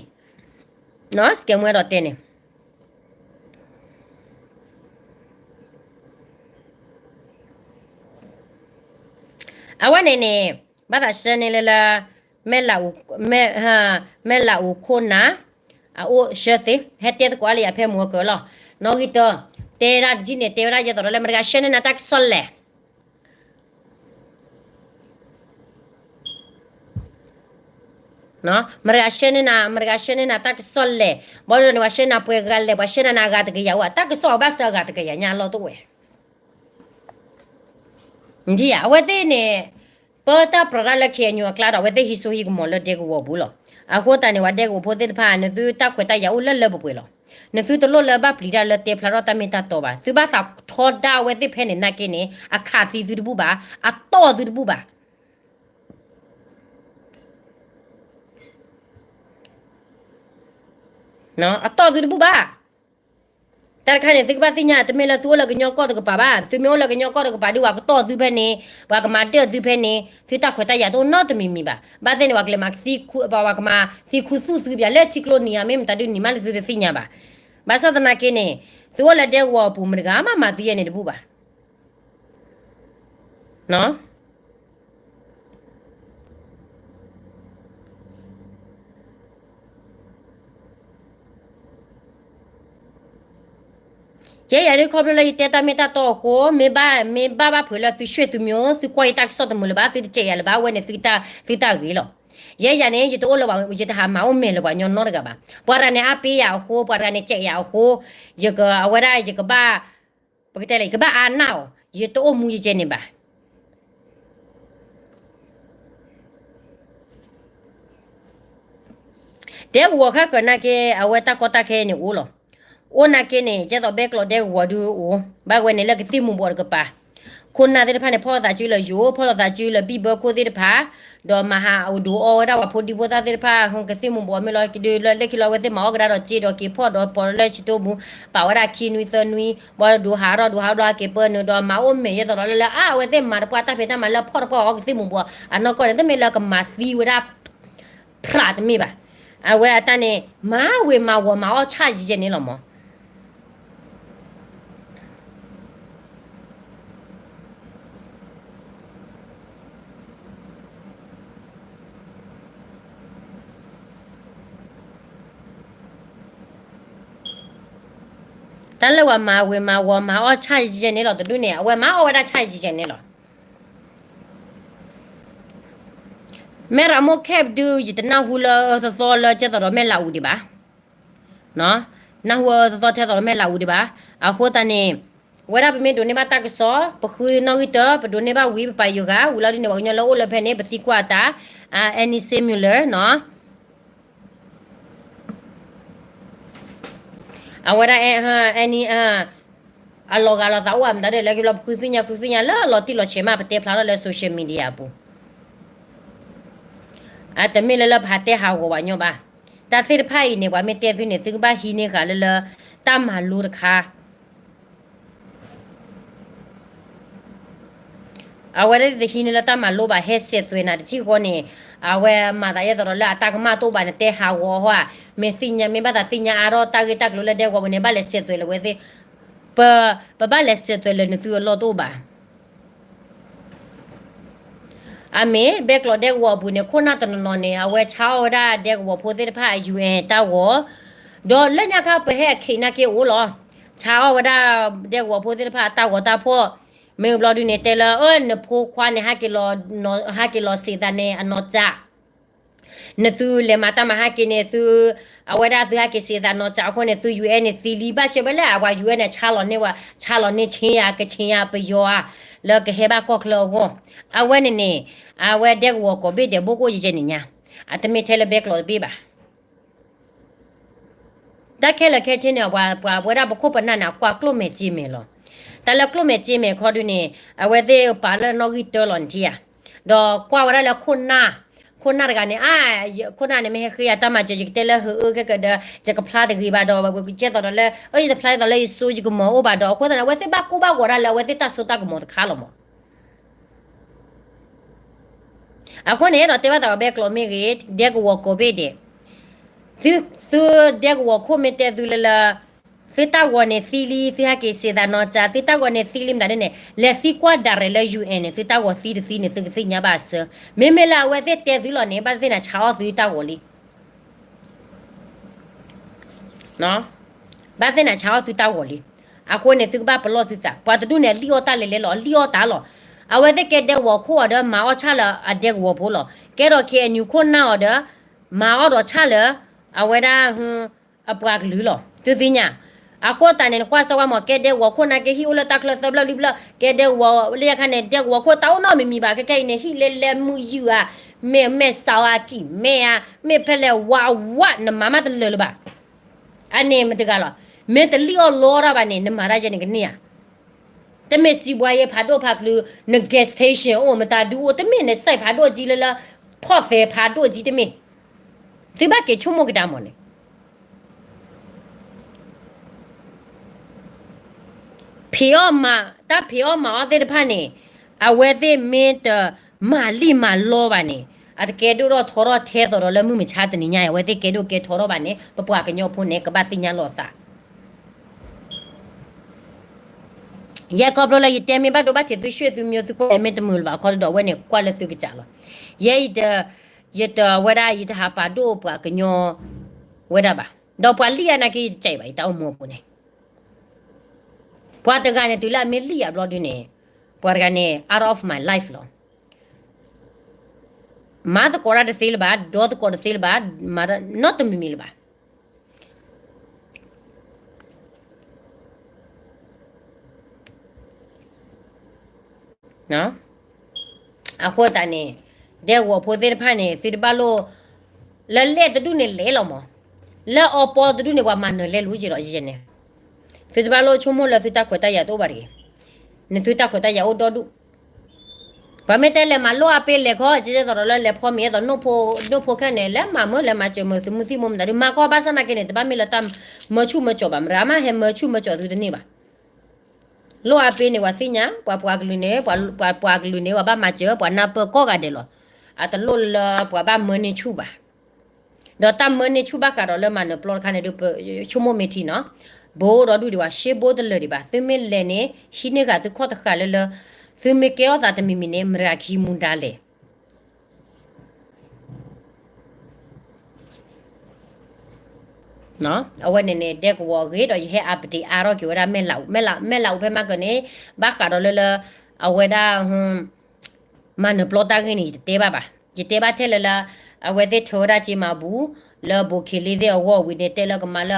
ၤ, စကဲမူအဲၣ်ဒိးတဲန့ၣ် အဝဲန့ၣ်န့ၣ် ဘၣ်သးဆှၢန့ၢ်လၢလၢ မဲၢ်လးအူ, မဲၢ်လးအူခိၣ်နၢ် အအိၣ်ဆှၢသ့, ဟဲတဲသကိးအါလၢယၤဖဲမုၢ်အကၢလီၤ. နီၣ်ဂံၢ်တၢ, တဲဒၣ်တကံၢ်န့ၣ် တဲဝဲဒၣ်ယဲသိးဒီးလၢ မတၤဂၤဆှၢန့ၢ်နၤတၢ်ကစီၣ်လဲၣ် မတၤဂၤဆှၢန့ၢ်နၤ, မတၤဂၤဆှၢန့ၢ်နၤတၢ်ကစီၣ်လဲၣ်, ဘၣ်ဒီးန့ၣ် ပှၤဆှၢနၤပှဲၤဂၤလဲၣ်, ပှၤဆှၢနၤနၤဂၤတကယၤအိၣ်, တၢ်ကစီၣ်အဘၣ်ဆၢအဂၤတကယၤညါအလီၢ်တအိၣ်ဝဲ ဒ်ယၤ အဝဲသ့ၣ်န့ၣ် ပၢတၢ်ပြးတၢ်လၢ KNU အကျါဒီး အဝဲသ့ၣ်ဟံးစိဟံးကမီၤလၢဒဲကဝီၤပူၤလီၤ. အဃိသတးန့ၣ် ပှၤဒဲကဝီၤဖိသ့ၣ်တဖၣ် နသုတၢ်ခွဲးတၢ်ယာ်အိၣ်လၢလၢပှဲၤပှဲၤလီၤ. နသုတလိၣ်လၢဘၣ်ပျံၤတၢ်လၢတဲဖျါထီၣ်တၢ်မ့ၢ်တၢ်တီဘၣ်. သုဘၣ်သးထီဒါအဝဲသ့ၣ်ဖဲန့ၣ်နာ်က့န့ၣ် အခးသံသုတဘူၣ်ဘၣ်, အတီၢ်သုတဘူၣ်ဘၣ် အတီၢ်သုတဘူၣ်ဘၣ်. တၢ်တခါန့ၣ် သုကဘၣ်သ့ၣ်ညါ တမ့ၢ်လၢသုအိၣ်လၢကညီကီၢ်တကပၤဘၣ်. သုမ့ၢ်အိၣ်လၢကညီကီၢ်တကပၤဒီး ပှၤကတီၢ်သုဖဲန့ၣ်, ပှၤကမၤဒၢၣ်သုဖဲန့ၣ်, သုတၢ်ခွဲးတၢ်ယာ်တအိၣ်နီတမံၤမံၤဘၣ်. ဘၣ်သ့ၣ်န့ၣ် ပှၤကလဲၤမၤသံ, ပှၤကမၤသံခူသူၣ်သုပၠးလၢထံကျိနံၤဧါ မ့ၢ်မတၤဒုးနံၤမးလၢသုတသ့ၣ်ညါဘၣ်. ဘၣ်ဆၣ်သနာ်က့န့ၣ် သုအိၣ်လၢဒဲကဝီၤအပူၤ မတဂၤမးမၤသုယဲန့ၣ်တဘူၣ်ဘၣ်. ယဲယၤဒ်ခီဖျိလၢယတဲတၢ်မ့ၢ်တၢ်တီအဃိ, မ့ၢ်ဘၣ်, မ့ၢ်ဘၣ်ဘၣ်ဖုးလၢသုဆွေသုမျိုး, သုကွၢ်ယတၢ်ကစီၣ်တမုာ်လၢၤဘၣ်, သုတစဲးယၤလၢၤဘၣ်, အဝဲန့ၣ်သုတၢ်, သုတၢ်ဂ့ၤလီၤ. ယဲယၤန့ၣ် ယတအိၣ်လၢ, ယတဟးမၤအိၣ်မဲာ်လၢပှၤကညီနီတဂၤဘၣ်. ပှၤတဂၤန့ၣ်အါပ့ယၤအဃိ, ပှၤတဂၤန့ၣ်စဲးယၤအဃိ, ယက, အဝဲဒၣ်ယကဘၣ်, ပကတဲလဲၣ် ယကဘၣ်အါနၢ်အီၤ, ယတအိၣ်မူယကဲန့ၣ်ဘၣ်. ဒဲကဝီၤဃၣ်ဃၢၤနာ်က့ အဝဲတၢ်ကီတၢ်ခဲအံၤန့ၣ်အိၣ်လီၤ. အိၣ်နာ်က့န့ၣ် ကဲသိးဘဲကျိးဒဲကဝီၤဒုးအိၣ်, ဘၣ်ဝဲန့ၣ်လၢကသံၣ်မူၤဘှီးတကပၤ, ခိၣ်နၢ်သ့ၣ်တဖၣ်န့ၣ် ဖီၣ်လိာ်သးစုလၢယိာ်, ဖီၣ်လိာ်သးစုလၢဘံၣ်ဘၢခိၣ်သ့ၣ်တဖၣ်, ဒီးမၤဟးအိၣ်ဒိးအီဝဲဒၣ်ပှၤဖိဒံဖိသၣ်သ့ၣ်တဖၣ်, ကသံၣ်မူၤဘှီးမ့ၢ်လီၤကဒုးလၢလၢခံလီၤ အဝဲသ့ၣ်မၤအီၣ်ကဒါဒီးစ့ဒီးက့ၤဖီၣ်ဒီးပိာ်လၢဆံတိမူၤ, ပာ်ဝဲဒၣ်ခံနွံသၢနွံ, ဘၣ်ဒိးဟးထီၣ်ဒိးဟးဘျီက့ၤပၢနုာ်ဒီးမၤအိၣ်မဲာ်ယဲသိးဒီးလၢလၢအါ အဝဲသ့ၣ်မၤတပှၢ်တၢ်ဖံးတၢ်မၤလၢဖီၣ်တပှၢ်အီကသံၣ်မူၤဘှီးအနီၢ်ကီၢ်န့ၣ် တမ့ၢ်လၢကမၤသံဝဲဒၣ် ဖျးတမ့ၢ်ဘၣ်. အဝဲအတၢ်န့ၣ် မၤဝ့ၤမၤဝီၤမၤအီၣ်ဆၣ်ယဲၢ်န့ၣ်လီၤမး. တၢ်လၢပှၤမၤဝ့ၤမၤဝီၤမၤအီၣ်ဆၣ်ယဲၢ်န့ၣ်လီၤ တဒူၣ်န့ၣ် အဝဲမၤအီၣ်ဝဲဒၣ်ဆၣ်ယဲၢ်န့ၣ်လီၤ. မဲၣ်ရမိၢ်ခဲပဒု ယတနၢ်ဟူလၢအၢသီသီလၢကဲသိးဒီးမဲၣ်လးအူဒံးဘၣ်. နၢ်ဟူအၢသီသီထဲသိးဒီးမဲၣ်လးအူဒံးဘၣ်. အဃိသတးန့ၣ် ဝဲဒၣ်ပမ့ၢ်ဒိးန့ၢ်ဘၣ်တၢ်ကစီၣ် ပဃုနီၣ်ဂံၢ်တၢ ပဒိးန့ၢ်ဘၣ်ဝံၤ ပပာ်ယိၤဂၤ ဝံၤလီၤဒ်န့ၣ် ပှၤကညီလၢအိၣ်လၢဖဲန့ၣ် ပသံကွၢ်အတၢ် Annie Samuel နီၤ အဝဲဒၣ် Annie အလီၤဂာ်လီၤသးအိၣ်အမတၤဒ်လဲၣ် ကဘျီပဃုသ့ၣ်ညါဃုသ့ၣ်ညါလၢအလီၤတံၢ်လီၤဆဲးမး ပတဲဖျါထီၣ်လၢ social media အပူၤ အတမ့ၢ်လၢလၢပဟးတဲဟးဂီၤဝဲညီဘၣ်. တၢ်သ့ၣ်တဖၣ်အံၤန့ၣ် ပှၤမ့ၢ်တဲသုန့ၣ် သုကဘၣ်ဟံးန့ၢ်ဃာ်လၢလၢ တၢ်မၤလိတခါ အဝဲဒၣ်တဟံးန့ၢ်လၢတၢ်မၤလိဘၣ် ဟဲစဲးသွဲးနၤတထံၣ်ဃီန့ၣ် အဝဲမၤသးယဲၢ်သိးဒီးလၢအတၢ်ကမၣ်တအိၣ်ဘၣ်န့ၣ် တဲဟးဂီၤဟီဧါ, မ့ၢ်သ့ၣ်ညါ မ့ၢ်ဘၣ်သးသ့ၣ်ညါအါထီၣ်တၢ်ဂ့ၢ်တၢ်ကျိၤလၢဒဲကဝီၤပူၤန့ၣ် ဘၣ်လဲၤစဲးသွဲးလၢဝဲသ့ၣ်, ပ ပဘၣ်လဲၤစဲးသွဲးလၢနသုအလီၢ်တအိၣ်ဘၣ်. အမ့ၢ် ဘဲကျိးဒဲကဝီၤအပူၤန့ၣ် ခိၣ်နၢ်တနီၤနီၤန့ၣ် အဝဲဆါအီၣ်ဝဲဒၣ်ဒဲကဝီၤဖိသ့ၣ်တဖၣ်အ UN တၢ်ဂီၤ, ဒီးလၢညါခါပဟဲအခံးနာ်က့အိၣ်လီၤ. ဆါအီၣ်ဝဲဒၣ်ဒဲကဝီၤဖိသ့ၣ်တဖၣ်အတၢ်ဂီၤတၢ်ဖီၣ်, မ့ၢ်ဘျီဒုန့ၣ် တဲလၢ အၢ နဖိခွါန့ၣ် ဟဲက့ၤလီၤစံးသးန့ၣ် အနီၢ်စၢ် နသုလဲၤမၤတၢ်မၤဟဲက့ၤန့ၣ် သု အဝဲဒၣ်သုဟဲက့ၤစံးသးနီၢ်စၢ်အဃိန့ၣ် သု UN န့ၣ်သံလံ ဘၣ်ဆၣ်ဝဲလၢအဝဲ UN န့ၣ် ဆါလီၤန့ၢ်ဝဲ ဆါလီၤန့ၢ် ခ့ယါ ကခ့ယါ ပယီၤဧါ လၢကဟဲဘၣ်ကီၢ်ချၢအဂီၢ်, အဝဲန့ၣ်န့ၣ် အဝဲဒဲကဝီၤကိးဘ့ၣ်ဒဲးဘိၣ်ကိၣ်ယဲၢ်န့ၣ်ညါ, အတမ့ၢ်ထဲလၢဘဲကျိးတဘ့ၣ်ဘၣ်. တၢ်ခဲလၢာ်ခဲဆ့န့ၣ် ပှၤ ပှၤဝဲဒၣ်ပခိၣ်ပနၢ်န့ၣ် အကွၢ်ကျိၣ်မဲာ်စ့မဲာ်လီၤ. တၢ်လၢကျိၣ်မဲာ်စ့မဲာ်ခီဒုန့ၣ် အဝဲသ့ၣ်ပာ်လၢနီၣ်ဂံၢ်တၢလီၤန့ၣ်ထံၣ်ဧါ, ဒီးကွၢ်ဝဲဒၣ်လၢခိၣ်နၢ်, ခိၣ်နၢ်တဂၤန့ၣ် အါ, ခိၣ်နၢ်န့ၣ် မ့ၢ်ဟဲဃ့ယၤတၢ်မၤစၢၤ ယကတဲလၢဟၢအၢခဲကဒီး ယကဖျါတဂ့ၤဘၣ်ဒီး ကဲသိးဒီးလၢ အၢ ယတဖျါဒ်သိးလၢယစိယကမီၤအိၣ်ဘၣ်ဒီး အဃိသတးန့ၣ် အဝဲသ့ၣ်ဘၣ်ကိၢ်ဘၣ်ဂီၤဒၣ်လၢအဝဲသ့ၣ်တၢ်စိတၢ်ကမီၤတခါလီၤမး. အဃိန့ၣ် အဲၣ်ဒိးတဲဘၣ်သးဒီးဘဲကျိးမ့ၢ်ဂ့ၤ, ဒဲကဝီၤကိးဘ့ၣ်ဒဲး, သု သုဒဲကဝီၤခိၣ်မ့ၢ်တဲသုလၢလၢ သုတၢ်ဂီၤန့ၣ်သံလံ သုဟဲက့ၤစံးသးနီၢ်စၢ် သုတၢ်ဂီၤန့ၣ်သံလံမတၤဒ်န့ၣ် လဲၤသံကွၢ် direct လၢ UN န့ၣ် သုတၢ်ဂီၤသံတသံန့ၣ် သုကသ့ၣ်ညါဘၣ်အဆၢ, မ့မ့ၢ်လၢအဝဲသ့ၣ်တဲသုလီၤန့ၣ် ဘၣ်သ့ၣ်နၤဆါအီၣ်သုတၢ်ဂီၤလံ ဘၣ်သ့ၣ်နၤဆါအီၣ်သုတၢ်ဂီၤလံ. အဃိန့ၣ် သုကဘၣ်ပလီၢ်သုသး, ပှၤတဒူၣ်န့ၣ် အလံၣ်အီၣ်တၢ်လဲၤလဲၤလီၤ, အလံၣ်အီၣ်တၢ်လီၤ. အဝဲသ့ၣ်ကဲဒဲကဝီၤခိၣ်အီၤဒီး မၤအီၣ်ဆၣ်လၢအဒဲကဝီၤဖိလီၤ. ကဲဒီး KNU ခိၣ်နၢ်အီၤဒီး မၤအီၣ်ဒီးဆၣ်လၢ အဝဲဒၣ် အပှၤကလုာ်လီၤ. သုသ့ၣ်ညါ, အဃိသတးန့ၣ် နကွၢ်စၢၤဝဲမး ကဲဒဲကဝီၤခိၣ်နာ်က့ ဟံၣ်အိၣ်လၢတၢ်ချၢသၢဖျၢၣ်လွံၢ်ဖျၢၣ်, ကဲဒဲကဝီၤလၢယခါန့ၣ် ဒဲကဝီၤခိၣ်တၢ်အိၣ်နီတမံၤမံၤဘၣ်, ခဲကဲအံၤန့ၣ် ဟံၣ်လဲလဲမုၢ်ယုၢ်ဧါ, မ့ၢ်မဲာ်စးဧါ ကံၢ်မဲာ်ဧါ, မ့ၢ်ဖဲလဲၣ်ဝါဝါ နမၤမးတလၢာ်လၢၤဘၣ်. အန့ၣ်မတၤတဂၤလီၤ. မ့ၢ်တလံၣ်အီၣ်လီတၢ်ဘၣ်န့ၣ် နမၤတၢ်ယဲန့ၣ်ကန့ၢ်ဧါ. တမ့ၢ်စံးဘှါယဲဖးဒိၣ်ဖးကလုာ်, န gas station အိၣ် မတၤဒုအိၣ်, တမ့ၢ်န site ဖးဒိၣ်ကံလၢလၢ ဖီၣ်သဲဖးဒိၣ်ကံတမ့ၢ်. သုဘၣ်က့ၤဆိကမိၣ်ကဒါမးန့ၣ် ဖံးအီၣ်မၤ, တၢ်ဖံးအီၣ်မၤအီၣ်သ့ၣ်တဖၣ်န့ၣ် အဝဲသ့ၣ်မ့ၢ်တမၤလံၣ်မၤလီဘၣ်န့ၣ် အတကဲဒိၣ်ထီၣ်ထီထီၣ်ထဲသိးဒီးလၢမုၢ်မဆါတနံၤညါအံၤ အဝဲသ့ၣ်ကဲဒိၣ်ကဲထီထီၣ်ဘၣ်န့ၣ် ပပှၤကညီဖိန့ၣ် ကဘၣ်သ့ၣ်ညါလီၤသး. ယဲခီဖျိလၢယတဲမ့ၢ်ဘၣ်ဒိဘၣ်ထံးသု ရွှေ့သုမျိုးသုကွၢ်မ့ၢ်တမုာ်လၢၤဘၣ် အခီဒီးအဝဲန့ၣ်ကွၢ်လၢသုကစးလီၤ. ယဲ ယတ ယတဝဲဒၣ် ယတဟးပာ်ဒိၣ်ပှၤကညီဝဲဒၣ်ဘၣ်. ဒီးပှၤလံၣ်အါနာ်က့ ယတကဲဘၣ် ယတၢ်အိၣ်မူအပူၤန့ၣ် ပှၤတဂၤန့ၣ် တုၤလၢအမ့ၢ်လံၣ်အဘျီဒုန့ၣ် ပှၤတဂၤန့ၣ် out of my life လီၤ. မၤသကိးတၢ်တသ့လၢၤဘၣ်, ဒီသကိးတသ့လၢၤဘၣ်, မၤတၢ်နီတမံၤမံၤလၢၤဘၣ်. အဃိသတးန့ၣ် ဒဲကဝီၤဖိသ့ၣ်တဖၣ်န့ၣ် သုတဘၣ်လိၣ် လၢလဲၣ်တဒူၣ်န့ၣ်လဲၣ်လီၤမး, လၢအီပီတဒူၣ်န့ၣ် ပှၤမၤနၢၤလဲၣ်လိၤက့ၤလီၤ ယဲန့ၣ်. သုတဘၣ်လိၣ်ဆိကမိၣ်လၢသုတၢ်ခွဲးတၢ်ယာ်တအိၣ်ဘၣ်တဂ့ၤ. နသုတၢ်ခွဲးတၢ်ယာ်အိၣ်ဒီဒူၣ် ပှၤမ့ၢ်တဲလဲၤမၤလိအပ့ၤလဲၤခီ ကဲသိးဒီးလၢလဲၤဖီမ့ၤ အဲၣ်ဒိး ဒိၣ်ဖိခဲန့ၣ် လဲၤမၤမၢလဲၤမၤစၢၤမၢသုမုၢ်သံၣ်မိၢ်မတၤဒုး မၤကီဘၣ်ဆၣ်နာ်က့န့ၣ် တဘၣ်မ့ၢ်လၢတၢ်မၢဆူၣ်မၢကၠီၤဘၣ် မတၤမ့ၢ်ဟဲမၢဆူၣ်မၢကၠီၤသုတန့ၢ်ဘၣ်. လိၣ်အပ့ၤန့ၣ် ပှၤသ့ၣ်ညါ ပှၤပှၤကလုာ်န့ၣ် ပှၤပှၤကလုာ်န့ၣ် ပှၤဘၣ်မၤစၢၤ ပှၤနၢ်ပၢၢ်ကိးဂၤဒဲးလီၤ. အတလိၣ်လၢပှၤဘၣ်မၢန့ၢ်ဆူၣ်ဘၣ်. ဒီးတၢ်မၢန့ၢ်ဆူၣ်ဘၣ်ဃးဒီးလၢမၤနၢၤပျီတခါန့ၣ်ဒုး ပဆိကမိၣ်မ့ၢ်ထံနီၤ, ဘိးဒီးဒူၣ်ဒံးဘၣ် ရှ့ဘိတလၢာ်ဒံးဘၣ် သုမ့ၢ်လဲၤန့ၣ် ဟံးန့ၢ်ဃာ်သုခီၣ်တဃာ်လၢလၢ သုမ့ၢ်ကဲထီၣ်သးတမံၤမံၤန့ၣ် မတၤကဟံးမူဒါလဲၣ်. အဝဲန့ၣ်န့ၣ် ဒဲကဝီၤအဂ့ၢ်ဒီး ယဟဲ update အါထီၣ်က့ၤဝဲဒၣ် မဲၢ်လးအူ မဲၢ်လးအူဖဲမၤကၢၤန့ၣ် ဘၣ်ဃးဒီးလၢလၢ အဝဲဒၣ် မၤနၢၤပျီတၢ်ဂ့ၢ်န့ၣ် ယတတဲဘၣ်ဘၣ်. ယတဲဘၣ်ထဲလၢလၢ အဝဲသ့ၣ်ထၢဝဲဒၣ်က့မၤဘူ လၢဘိးခ့လ့သ့ၣ်အဂီၢ်ဝံၤန့ၣ် တဲလၢကမၤလၢ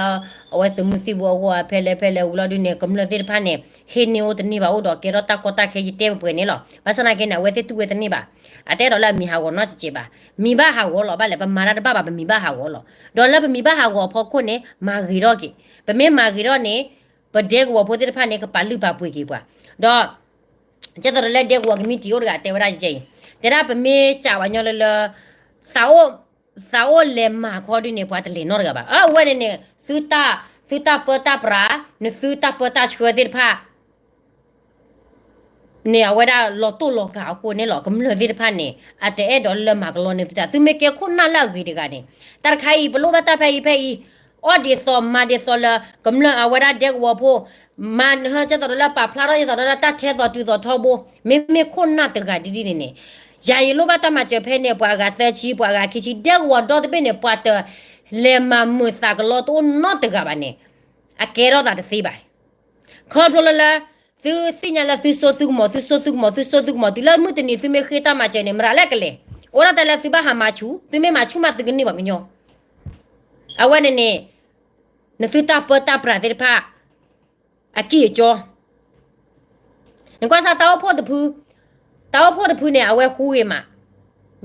အဝဲသုးမုၢ်သံၣ်ဘိအဂီၢ် ဖဲလဲၣ်ဖဲလဲၣ်ဝံၤလီၤဒုးန့ၣ် ကမျၢၢ်သ့ၣ်တဖၣ်န့ၣ် ဟ့ၣ်န့ၢ်အိၣ်တန့ၢ်ဘၣ် အိၣ်ဒီးကဲထီၣ်တၢ်ကီတၢ်ခဲ ယတဲပှဲၤပှဲၤန့ၣ်လီၤ. ဘၣ်ဆၣ်သနာ်က့န့ၣ် အဝဲသ့ၣ်တူၢ်ဝဲတန့ၢ်ဘၣ်. အတအဲၣ်ဒိးလၢအမံၤဟးဂီၤနီတစဲးဘၣ်. မံၤဘၣ်ဟးဂီၤလီၤ ဘၣ်လဲၣ် ပမၤတၢ်တဘၣ်ဘၣ် ပမံၤဘၣ်ဟးဂီၤလီၤ. ဒီးလၢပမံၤဘၣ်ဟးဂီၤအဖီခိၣ်န့ၣ် မၤဂ့ၤထီၣ်က့ၤ. ပမ့ၢ်မၤဂ့ၤထီၣ်န့ၣ် ပဒဲကဝီၤဖိသ့ၣ်တဖၣ်န့ၣ် ကပာ်လုၢ်ပာ်ပှ့ၤက့ၤပှၤ. ဒီး ကဲသိးဒီးလၢဒဲကဝီၤကမံးတံာ်အိၣ်တဂၤတဲဝဲဒၣ်ယဲအံၤ, တဲဒၣ်ပမ့ၢ်စံးပှၤကညီလၢလၢ သးအိၣ် သးအိၣ်လဲၤမၤခီဒုးန့ၣ် ပှၤတလဲၤနီတဂၤဘၣ်. အဝဲန့ၣ်န့ၣ် သုတၢ် သုတၢ်ပၢတၢ်ပြး နသုတၢ်ပၢတၢ်ဆှၢသ့ၣ်တဖၣ် န့ၣ်အဝဲဒၣ်လီၤတိၢ်လီၤကၤအဃိန့ၣ်လီၤ. ကမျၢၢ်သ့ၣ်တဖၣ်န့ၣ် အတအဲၣ်ဒိးလၢမၤကလီန့ၢ်သုတၢ် သုမ့ၢ်ကဲခိၣ်နၢ်လၢအဂ့ၤတဂၤန့ၣ် တၢ်တခါအံၤ ပလိၣ်ဘၣ်တၢ်ဖဲအံၤဖဲအံၤ အီၣ်ဒ်သိးမၤဒ်သိးလၢ ကမျၢၢ်အဝဲဒၣ်ဒဲကဝီၤဖိ မၤဟၢကဲသိးဒီးလၢပာ်ဖျါထီၣ်ဒ်သိးဒီးလၢတၢ်ထဲသိးတုၤသိးထီဘိ မ့မ့ၢ်ခိၣ်နၢ်တဂၤဒ်ဒ်န့ၣ်န့ၣ် ယၤယလိၣ်ဘၣ်တၢ်မၤစၢၤဖဲန့ၣ် ပှၤအဂၤသၢဆံ ပှၤအဂၤခံဆံ ဒဲကဝီၤဒီတဘ့ၣ်န့ၣ် ပှၤတလဲၤမၤမုာ်သးကလီတအိၣ်နီတဂၤဘၣ်န့ၣ် အကဲထီၣ်သးတသ့ဘၣ်. ခီဖျိလၢလၢ သုသ့ၣ်ညါလၢသုစိသုကမီၤ သုစိသုကမီၤ သုစိသုကမီၤ တုၤလၢမုၢ်တနံၤသုမ့ၢ်ဃ့တၢ်မၤစၢၤန့ၣ် မတၤလဲၣ်ကလဲၤ. အိၣ်ဒၣ်တၢ်လၢသုဘၣ်ဟးမၤဆူၣ် သုမ့ၢ်မၤဆူၣ်မးသုကန့ၢ်ပှၤကညီ. အဝဲန့ၣ်န့ၣ် နသုတၢ်ပၢတၢ်ပြးသ့ၣ်တဖၣ် အကံၢ်အကီ နကွၢ်စၢ်တၢ်အိၣ်ဖှိၣ်တဖု, တၢ်အိၣ်ဖှိၣ်တဖုန့ၣ် အဝဲဃူဂ့ၤမး,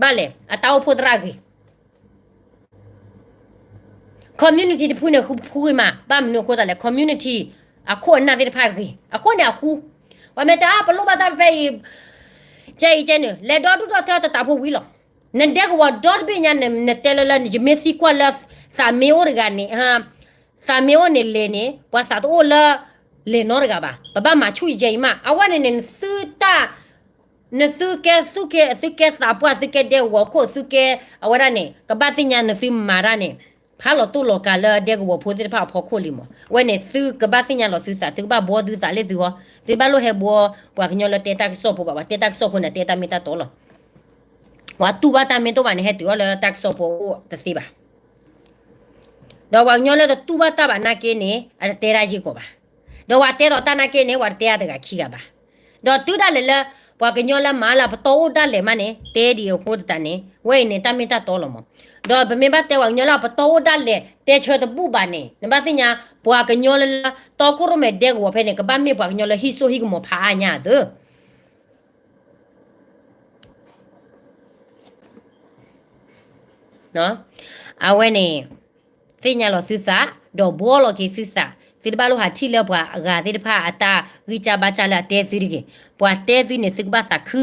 ဘၣ်လဲၣ် အတၢ်အိၣ်ဖှိၣ်သရၣ်ဂ့ၤ community တဖုန့ၣ် ဃူဂ့ၤမး ဘၣ်မနုၤအဃိသတးလဲၣ် community အခိၣ်အနၢ်သ့ၣ်တဖၣ်ဂ့ၤ အဃိန့ၣ်အဃူ, ပှၤမ့ၢ်တဲအါ ပလိၣ်ဘၣ်တၢ်ဖဲအံၤ ကဲအံၤကဲန့ၣ် လဲၤဒီဒူၣ်ဒီထၢတတးဖိဝံၤလီၤ. နဒဲကဝီၤဒီတဘ့ၣ်ညါ နတဲလၢလၢ ယမ့ၢ်သံကွၢ်လၢ သးမ့ၢ်အိၣ်တဂၤန့ၣ် သးမ့ၢ်အိၣ်န့ၣ်လဲၤန့ၣ် ပှၤသးတအိၣ်လၢ လဲၤနီတဂၤဘၣ်. ပဘၣ်မၤဆူၣ်ယဲအံၤမး အဝဲန့ၣ်န့ၣ် နသုတၢ် နသုကဲသုကဲ သုကဲသးပှၢ် သုကဲဒဲကဝီၤခိၣ် သုကဲ အဝဲဒၣ်န့ၣ် ကဘၣ်သ့ၣ်ညါနသုမၤတၢ်န့ၣ် ဖးလီၤတိၢ်လီၤကၤလၢဒဲကဝီၤဖိသ့ၣ်တဖၣ်အဖီခိၣ်လံမး. အဝဲန့ၣ် သုကဘၣ်သ့ၣ်ညါလီၤသုသး သုကဘၣ်ဘှီသုသးလၢသုဂီၢ် သုဘၣ်လိၣ်ဟဲဘှီပှၤကညီလၢတဲတၢ်ကစီၣ်ဖိဘၣ် ပှၤတဲတၢ်ကစီၣ်ဖိန့ၣ် တဲတၢ်မ့ၢ်တၢ်တီလီၤ. ပှၤတူၢ်ဘၣ်တၢ်မ့ၢ်တအိၣ်ဘၣ်န့ၣ် ဟဲတုၤအီၤလၢတၢ်ကစီၣ်ဖိအိၣ်တသ့ဘၣ်. ဒီးပှၤကညီလၢတတူၢ်ဘၣ်တၢ်ဘၣ်နာ်က့န့ၣ် အတတဲတၢ်ယ့ၢ်ကီးဘၣ်. ဒီးပှၤတဲဒီးတၢ်နာ်က့န့ၣ် ပှၤတတဲအတဂၤခံဂၤဘၣ်. ဒီးတုၤဒၣ်လဲာ်လၢ ပှၤကညီလၢမၤလၢပတီၢ်အိၣ်ဒၣ်လဲာ်မးန့ၣ် တဲဒ်အဃိသတးန့ၣ် ဝဲအံၤန့ၣ် တၢ်မ့ၢ်တၢ်တီလီၤမး. ဒီးပမ့ၢ်ဘၣ်တဲပှၤကညီလၢပတီၢ်အိၣ်ဒၣ်လဲာ် တဲဆၢတဘူၣ်ဘၣ်န့ၣ် နဘၣ်သ့ၣ်ညါ ပှၤကညီလၢလၢ တီခိၣ်ရိၣ်မဲာ်ဒဲကဝီၤဖဲန့ၣ် ကဘၣ်မ့ၢ်ပှၤကညီလၢဟံၣ်စိဟံၣ်ကမီၤဖးအါညါသ့ အဝဲန့ၣ် သ့ၣ်ညါလီၤသုသး ဒီးဘှီလီၤက့ၤသုသး, သုတဘၣ်လိၣ်ဟးထံၣ်လၢပှၤအဂၤသ့ၣ်တဖၣ်အတၢ်ဂံၢ်စၢ်ဘါစၢ်လၢအတဲသုတဂ့ၤ. ပှၤတဲသုန့ၣ် သုကဘၣ်သးခု ဒီ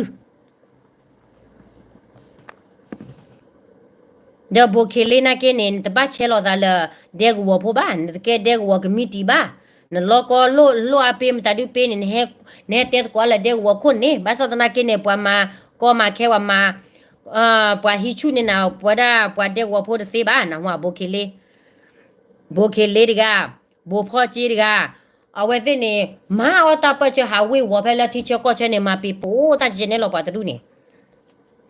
းဘိးခ့လ့နာ်က့န့ၣ် နတဘၣ်ဆဲးလီၤသးလၢဒဲကဝီၤဖိဘၣ်, နတကဲဒဲကဝီၤကမံးတံာ်ဘၣ်, နလီၢ်ကီလိၣ်လိၣ်အါပ့ၤ မတၤဒုးပ့ၤန့ၣ် နဟဲတဲသကိးလၢဒဲကဝီၤခိၣ်န့ၣ်, ဘၣ်ဆၣ်သနာ်က့န့ၣ် ပှၤမၤကီမၤခဲ ပှၤမၤ ပှၤဟံးဆူၣ်န့ၢ်နၤ ပဝဲဒၣ်ပှၤဒဲကဝီၤဖိတသ့ဘၣ်, နၢ်ဟူဧါ ဘိးခ့လ့, ဘိးခ့လ့တဂၤ, ဘိးဖီၣ်က့တဂၤ, အဝဲသ့ၣ်န့ၣ် မၤအီၣ်တၢ်ပၢၢ်ဆၢဟးဝ့ၤဝီၤဖဲလၢထံဆၢကီၢ်ဆၢန့ၣ် မၤပ့ၤပိာ်တၢ်ကဲန့ၣ်လီၤ ပှၤတဒူၣ်န့ၣ်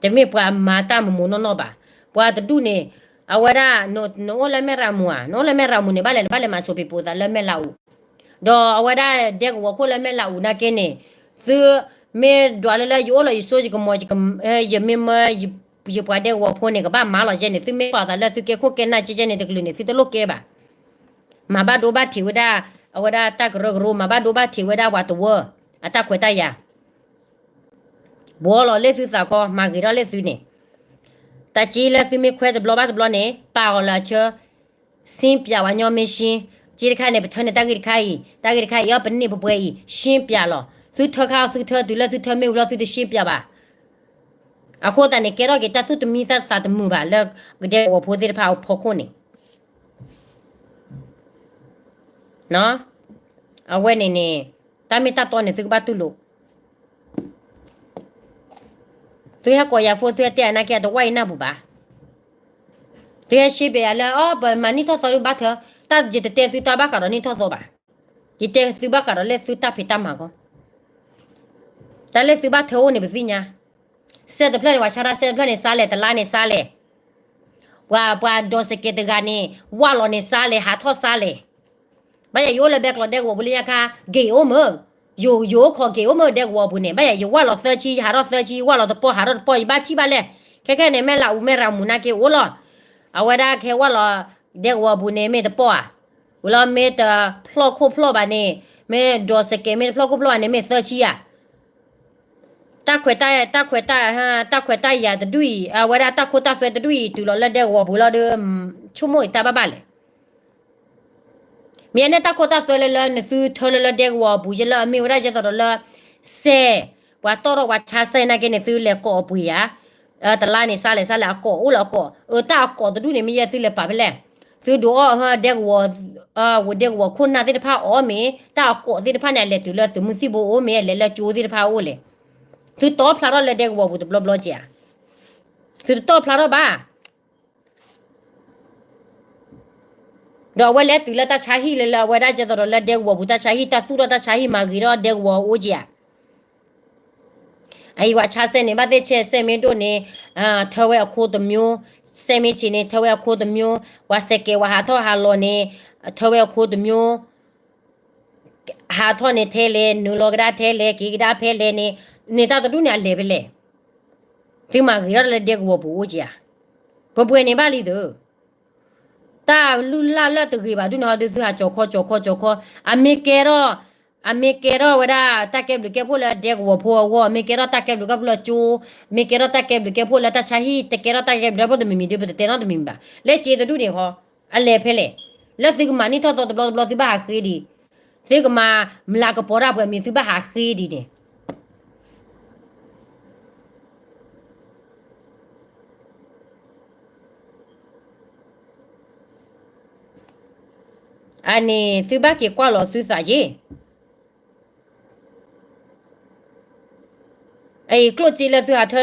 တမ့ၢ်ပှၤမၤတၢ်မုာ်မုာ်နီၢ်နီၢ်ဘၣ်. ပှၤတဒူၣ်န့ၣ် အဝဲဒၣ် နအိၣ်လၢမဲၢ်ရၤမူၤဧါ, နအိၣ်လၢမဲၢ်ရၤမူၤန့ၣ် ဘၣ်လဲၣ် နဘၣ်လဲၤမၤစိာ်ပ့ၤပိာ်သးလၢမဲၢ်လးအူ, ဒီးအဝဲဒၣ်ဒဲကဝီၤခိၣ်လၢမဲၢ်လးအူနာ်က့န့ၣ်, သုမ့ၢ်ဒွးလၢလၢယအိၣ်လီၤယစိ ယမ့ၢ်မၢ ယပှၤဒဲကဝီၤဖိန့ၣ် ကဘၣ်မၤလီၤယဲန့ၣ်, သုမ့ၢ်ပာ်သးလၢသုကဲခိၣ်ကဲနၢ်ကဲကဲန့ၣ် တကလုာ်န့ၣ် သုတလိၣ်ကဲဘၣ်. မၤဘၣ်ဒိဘၣ်ထံးဝဲဒၣ် အဝဲဒၣ်တၢ်ကရၢကရိ, မၤဘၣ်ဒိဘၣ်ထံးဝဲဒၣ်ပှၤတဝၢ အတၢ်ခွဲးတၢ်ယာ် ဘှီလီၤလၢသုသးခီ, မၤဂ့ၤထီၣ်လၢသုန့ၣ်, တၢ်က့လၢသုမ့ၢ်ခွဲးတဘျီဘၣ်တဘျီန့ၣ် ပာ်အီၤလၢအဆၢ, ရှင်းပြ ပှၤကညီမ့ၢ်ရှင်း, က့တခါန့ၣ် ပထၢန့ၢ်တၢ်ဂ့ၢ်တခါအံၤ, တၢ်ဂ့ၢ်တခါအံၤ အီၣ်ပန့ၢ်ပပှဲၤအံၤ ရှင်းပြ လီၤ. သုထၢခါအီၤသုထၢ, တုၤလၢသုထၢမ့ၢ်ဝံၤလီၤသုတရှင်းပြ ဘၣ်. အဃိသတးန့ၣ် ကဲထီၣ်က့ၤတၢ်သူၣ်တမံသးတမုာ်ဘၣ်လၢကဒဲကဝီၤဖိသ့ၣ်တဖၣ်အဖီခိၣ်န့ၣ် အဝဲန့ၣ်န့ၣ် တၢ်မ့ၢ်တၢ်တီန့ၣ် သုကဘၣ်တူၢ်လိာ်, သုဟဲကိးယၤဖိ သုဟဲတဲအနာ်က့ အတဝၢ်အံၤနၢ်ပူၤဘၣ်. သုဟဲရှဲဘၣ်ယၤလၢ အီ ပမၤနံၣ်ထီၣ်သီဒုးဘၣ်ထၢ, တၢ်ယတတဲသုတၢ်ဘၣ်ဃးဒီးနံၣ်ထီၣ်သီဘၣ်. ယတဲသုဘၣ်ဃးဒီးလၢသုတၢ်ဖံးတၢ်မၤခီ, တၢ်လၢသုဘၣ်ထၢအိၣ်န့ၣ်ပသ့ၣ်ညါ. စဲးတဖျၢၣ်န့ၣ် ပှၤဆါတၢ်စဲးတဖျၢၣ်န့ၣ်စါလဲၣ်, တလါန့ၣ်စါလဲၣ်, ပှၤ ပှၤဒိးစဲးကဲးတဂၤန့ၣ် ဝၢ်လီၤန့ၣ်စါလဲၣ်, ဟးထီၣ်စါလဲၣ်. ဘၣ်ယၤယအိၣ်လၢဘဲကျိးဒဲကဝီၤပူၤလၢညါခါ ဂ့ၤအိၣ်မၢ, ယိၤယိၤအိၣ်ခိးဂ့ၤအိၣ်မၢဒဲကဝီၤပူၤန့ၣ်, ဘၣ်ယၤယဝၢ်လီၤသၢဆံ ယဟးထီၣ်သၢဆံ ယဝၢ်လီၤတပီၢ်ဟးထီၣ်တပီၢ် ယဘၣ်ထံၣ်ဘၣ်လဲၣ်. ခဲခဲန့ၣ် မဲၢ်လးအူမဲၢ်ရၤမူးနာ်က့အိၣ်လီၤ. အဝဲဒၣ်ကဟဲဝၢ်လီၤဒဲကဝီၤပူၤန့ၣ် မ့ၢ်တပီၢ်ဧါ, ဝံၤလီၤမ့ၢ်တဖျီၣ်ခိၣ်ဖျီၣ်ဘၣ်န့ၣ်, မ့ၢ်ဒိးစဲးကဲးမ့ၢ်တဖျီၣ်ခိၣ်ဖျီၣ်ဘၣ်န့ၣ် မ့ၢ်သၢဆံဧါ. တၢ်ခွဲးတၢ်, တၢ်ခွဲးတၢ်, တၢ်ခွဲးတၢ်ယာ်တဒူၣ်အံၤ, အဝဲဒၣ်တၢ်ခိတၢ်သွဲတဒူၣ်အံၤ တုၤလီၤလၢဒဲကဝီၤပူၤလီၤဒီး ဆိကမိၣ်အံၤတၢ်ဘၣ်ဘၣ်လဲၣ်. မ့ၢ်အန့ၣ်တၢ်ခိတၢ်သွဲလၢလၢနသုထၢလၢလၢဒဲကဝီၤအပူၤယဲလၢအမ့ၢ်ဝဲဒၣ်ယဲသိးဒီးလၢ စဲး, ပှၤတီၢ်ထီၣ်ပှၤဆါစဲးနာ်က့န့ၣ် သုလဲၤကိးအပှ့ၤဧါ. တလါန့ၣ်စါလဲၣ်စါလဲၣ် အကိးအိၣ်လၢအကိး, အတၢ်အကိးတဒူၣ်န့ၣ် မ့ၢ်ယဲသုလဲၤပာ်ဖဲလဲၣ်. သုဒုးအီၣ်ဒဲကဝီၤ, ဝဲဒဲကဝီၤခိၣ်နၢ်သ့ၣ်တဖၣ်အီၣ်မ့ၢ် တၢ်အကိးသ့ၣ်တဖၣ်န့ၣ် အလဲၤတုၤလၢသုးမုၢ်သံၣ်ဘိအိၣ်မ့ၢ် အလဲၤလၢကၠိသ့ၣ်တဖၣ်အိၣ်လဲၣ်. သုတီၢ်ဖျါထီၣ်လၢဒဲကဝီၤပူၤတဘျီဘျီကဲဧါ. သုတတီၢ်ဖျါထီၣ်ဘၣ်. ဒီးအဝဲလဲၤတုၤလၢတၢ်ဆါဟံၣ်လၢလၢအဝဲဒၣ်ကဲသိးဒီးလၢဒဲကဝီၤပူၤ တၢ်ဆါဟံၣ် တၢ်သူၣ်ထီၣ်တၢ်ဆါဟံၣ်မၤဂ့ၤထီၣ်ဒဲကဝီၤအိၣ်ကဲဧါ. အအံၤပှၤဆါစဲးန့ၣ် ဘၣ်သ့ၣ်ဆဲး စဲးမ့ၢ်ဒိၣ်န့ၣ်, ထၢဝဲအခိတမျိုး, စဲးမ့ၢ်ဆံးန့ၣ် ထၢဝဲအခိတမျိုး, ပှၤစဲးကဲးဝဲဟးထီၣ်ဟးလီၤန့ၣ်, ထၢဝဲအခိတမျိုး ဟးထီၣ်န့ၣ်ထဲလဲၣ်, နုာ်လီၤကဒါထဲလဲၣ်, က့ၤကဒါဖဲလဲၣ်န့ၣ်, န့ၣ်တၢ်တဒူၣ်န့ၣ်အလဲၤဖဲလဲၣ်. သုမၤဂ့ၤထီၣ်လၢဒဲကဝီၤပူၤအိၣ်ကဲဧါ. ပှဲၤပှဲၤန့ၣ်ဘၣ်လံသု, တၢ်လုၢ်လၢ်လၢတဂ့ၤဘၣ်ဒုးန့ၣ်ဟီဒုး သုဟးကၠီၤခီကၠီၤခီကၠီၤခီ, အမ့ၢ်ကဲထီၣ်, အမ့ၢ်ကဲထီၣ်ဝဲဒၣ်တၢ်ကဲဘျုးကဲဖှိၣ်လၢဒဲကဝီၤဖိအဂီၢ်, မ့ၢ်ကဲထီၣ်တၢ်ကဲဘျုးကဲဖှိၣ်လၢကၠိ, မ့ၢ်ကဲထီၣ်တၢ်ကဲဘျုးကဲဖှိၣ်လၢတၢ်ဆါဟံၣ်, တကဲထီၣ်တၢ်ကဲဘျုးကဲဖှိၣ်တမံၤမံၤဒုး ပတတဲနီတမံၤမံၤဘၣ်. လၢစ့တဒူၣ်န့ၣ်ဃီ, အလဲၤဖဲလဲၣ်. လၢသုကမၤနံၣ်ထီၣ်သီတဘျီတဘျီ သုဘၣ်ဟးဃ့ဒံး, သုကမၤမလၤကပီၤတၢ်ပှဲၤမံၤ သုဘၣ်ဟးဃ့ဒံးန့ၣ် အန့ၣ် သုဘၣ်က့ၤကွၢ်လီၤသုသးက့ၤ. အအံၤ ကျိၣ်စ့လၢသုဟးထၢ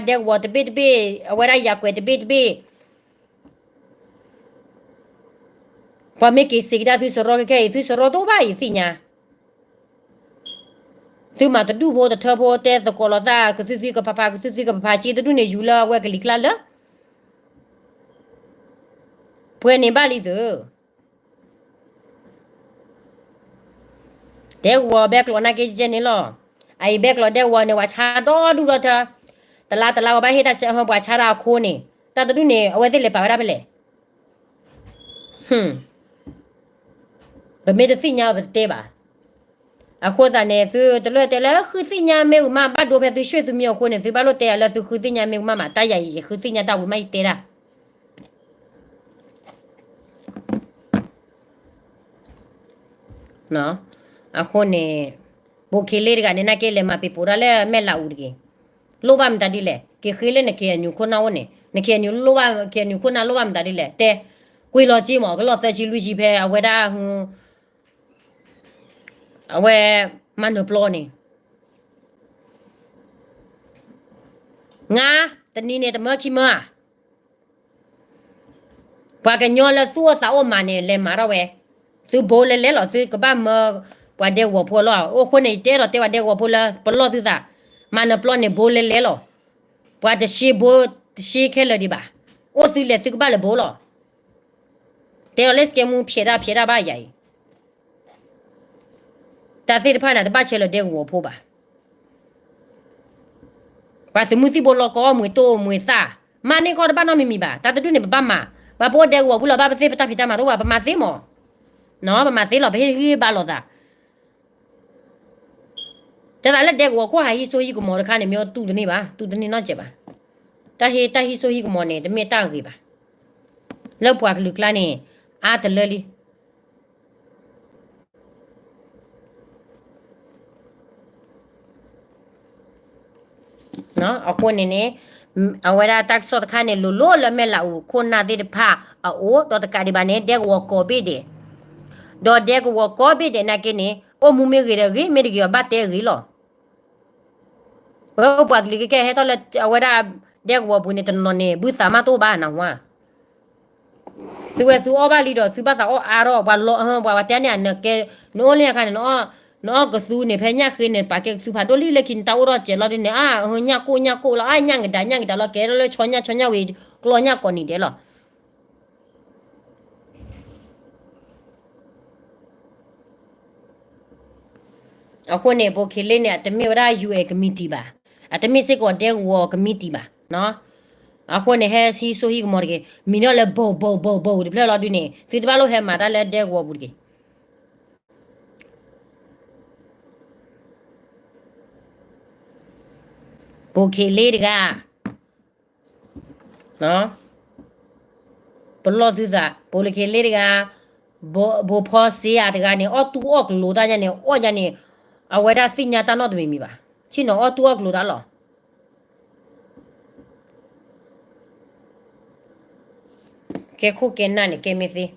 ဒဲကဝီၤတဘ့ၣ်တဘ့ၣ်, အဝဲဒၣ်ယၤကွဲးတဘ့ၣ်တဘ့ၣ်, ပှၤမ့ၢ်က့ၤစံးကဒါသုစရီခဲခဲအံၤ သုစရီတအိၣ်ဘၣ်ယသ့ၣ်ညါ. သုမၤတဒူၣ်ဖိတထၢဖိ တဲသကိးလီၤသး ကသုသုကဖးဖး ကသုသုကဖးဖး စ့တဒူၣ်န့ၣ် ယူၤလၢအဝဲကလံၤကျါလၢ ပှဲၤန့ၣ်ဘၣ်လံသု ဒဲကဝီၤဘဲကျိးနာ်က့ယဲန့ၣ်လီၤ. အအံၤဘဲကျိးဒဲကဝီၤန့ၣ် ပှၤဆါဒီဒူၣ်ဒီထၢ, တလါတလါ ပှၤဘၣ်ဟ့ၣ်တၢ်ဆၢ ပှၤဆါတၢ်အခိန့ၣ် တၢ်တဒူၣ်န့ၣ် အဝဲသ့ၣ်လဲၤပာ်ဝဲဒၣ်ဖဲလဲၣ်. ပမ့ၢ်တသ့ၣ်ညါ ပတတဲဘၣ်. အဃိသတးန့ၣ် သုတလၢတဲလၢ ဃုသ့ၣ်ညါမ့ၢ်ဝံၤမး ဘၣ်ဒိဖဲသုရွှေ့သုမ့ၢ်အဃိန့ၣ် သုဘၣ်လိၣ်တဲယၤလၢသုဃုသ့ၣ်ညါမ့ၢ်ဝံၤမးမး တၢ်ယၤအံၤ ယဃုသ့ၣ်ညါတၢ်ဝံၤမး ယတဲဒၣ် အဃိန့ၣ် ဘိးခ့လ့တဂၤန့ၣ် နာ်က့လဲၤမၤပ့ၤပိာ်တၢ်လၢမဲၢ်လးအူတက့ၢ်. လိၣ်ဘၣ်မတၤဒ်လဲၣ်, က့ၤဃ့လၢန ခ့ၣ်အဲၣ်ယူၣ် ခိၣ်နၢ်အိၣ်န့ၣ်, န ခ့ၣ်အဲၣ်ယူၣ် လိၣ်ဘၣ်, ခ့ၣ်အဲၣ်ယူၣ် ခိၣ်နၢ်လိၣ်ဘၣ်မတၤဒ်လဲၣ်, တဲ, ကွ့လီၤက့မး ကလီၢ်သၢဆံလွံၢ်ဆံဖဲအဝဲဒၣ် အဝဲ မၤနၢၤပျီန့ၣ် ငါ တနံၤန့ၣ် တမၢခံမၢဧါ. ပှၤကညီလၢသူၣ်အိၣ်သးအိၣ်မးန့ၣ် လဲၤမၤထီၣ်ဝဲ, သုဘိလဲၤလဲၤလီၤ, သုကဘၣ်မၢပှၤဒဲကဝီၤဖိအလီၢ်. အိၣ်ဃိန့ၣ် ယတဲဒီးတဲပှၤဒဲကဝီၤဖိလၢပလီၢ်သုသး, မၤနၢၤပျီန့ၣ် ဘိလဲၤလဲၤလီၤ. ပှၤတရှဲဘိတရှဲခဲလၢာ်ဒံးဘၣ်. အိၣ်သုလဲၤသုကဘၣ်လဲၤဘိလီၤ. တဲအီၤလၢစကဲမူ ဖျဲးတၢ်ဖျဲးတၢ်ဘၣ်ယၤအံၤ တၢ်သ့ၣ်တဖၣ်န့ၣ် တဘၣ်ဆဲးလၢဒဲကဝီၤဖိဘၣ်. ပှၤသုးမုၢ်သံၣ်ဘိလီၤကီအီၣ်မှံၤတိၢ်မှံၤသၣ်, မၤန့ၢ်ကီၢ်တဘၣ်နီတမံၤမံၤဘၣ်. တၢ်တဒူၣ်န့ၣ် ပဘၣ်မၤ, ပှၤပအိၣ်ဒဲကဝီၤဖိလီၤ ဘၣ်ပသ့ပတၢ်ဖံးတၢ်မၤတအိၣ်ဘၣ် ပမၤသ့မး. ပမၤသ့လီၤ ပဟ့ၣ်ဂံၢ်ဘါလိာ်သး တဲသးလၢဒဲကဝီၤခိၣ်ဟးဟံးစိဟံးကမီၤတခါန့ၣ် မ့ၢ်အတူၢ်တန့ၢ်ဘၣ်, တူၢ်တန့ၢ်နီတစဲးဘၣ်. တၢ်ဟ့ၣ်တၢ်ဟံးစိဟံးကမီၤန့ၣ် တမ့ၢ်တၢ်ဂ့ၤဘၣ်. လၢပှၤကလုာ်ကျါန့ၣ် အါတလၢလံ. အဃိန့ၣ်န့ၣ် အဝဲဒၣ်တၢ်ကစီၣ်တခါန့ၣ် လိၤလိၤလၢမဲၢ်လးအူခိၣ်နၢ်သ့ၣ်တဖၣ်အအိၣ် ဒီးတကးဒံးဘၣ်န့ၣ် ဒဲကဝီၤကိးဘ့ၣ်ဒဲး, ဒီးဒဲကဝီၤကိးဘ့ၣ်ဒဲးနာ်က့န့ၣ် အိၣ်မူမ့ၢ်ဂ့ၤဒီးဂ့ၤ မ့ၢ်တဂ့ၤအီၤဘၣ်တဲဂ့ၤလီၤ. ဝဲပှၤကလုာ်ကဲကဲဟဲထီၣ်လၢအဝဲဒၣ်ဒဲကဝီၤပူၤန့ၣ် တနီၤနီၤန့ၣ် ဘုသးမးတအိၣ်ဘၣ်နဝါ. သုဝဲသုအီၣ်ဘၣ်လံဒီး သုဘၣ်သးအီၣ်အါထီၣ် ပှၤလီၤ ပှၤတဲန့ၣ် နကဲ နအိၣ်လၢညါခါန့ၣ် နအီၣ်ကသူန့ၣ် ဖဲညၣ်ဃ့န့ၣ် ပာ်ကဲကသူဖးဒိၣ်လံ လၢခံနတၢ်အိၣ်ထီၣ်စဲးလီၤဒုန့ၣ် အါ ညၣ်ကိၣ်ညၣ်ကိၣ်လီၤ အါ ညၣ်ကဒါညၣ်ကဒါလီၤ ကဲထီၣ်လၢဆီညၣ်ဆီညၣ်ဝံၤ ကျီညၣ်ကိးနံၤဒဲးလီၤ. အဃိန့ၣ် ဘိးခ့လ့န့ၣ် အတမ့ၢ်ဝဲဒၣ် ယူၢ်အဲၣ် ကမံးတံာ်ဘၣ်, အတမ့ၢ်စ့ၢ်ကီး ဒဲကဝီၤကမံးတံာ်ဘၣ်. အဃိန့ၣ် ဟဲဟံးစိဟံးကမီၤတဂ့ၤ, မံၤဒီးလၢ ဘိးဘိးဘိးဘိး တဖျၢၣ်လီၤဒုန့ၣ် သုတဘၣ်လိၣ်ဟဲမၤတၢ်လၢဒဲကဝီၤပူၤတဂ့ၤ. ဘိးခ့လ့တဂၤ ပလီၢ်သုသး ဘိးလၢခ့လ့တဂၤ, ဘိးဖီစ့အတဂၤန့ၣ် အီၣ်တူၢ်အီၣ်ကလိၤတၢ်ညါန့ၣ် အီၣ်ညါန့ၣ် အဝဲဒၣ်သ့ၣ်ညါတၢ်နီတမံၤမံၤဘၣ်. ဆ့ၣ်နီၤအီၣ်တူၢ်အီၣ်ကလိၤတၢ်လီၤ. ကဲခိၣ်ကဲနၢ်န့ၣ် ကဲမ့ၢ်သ့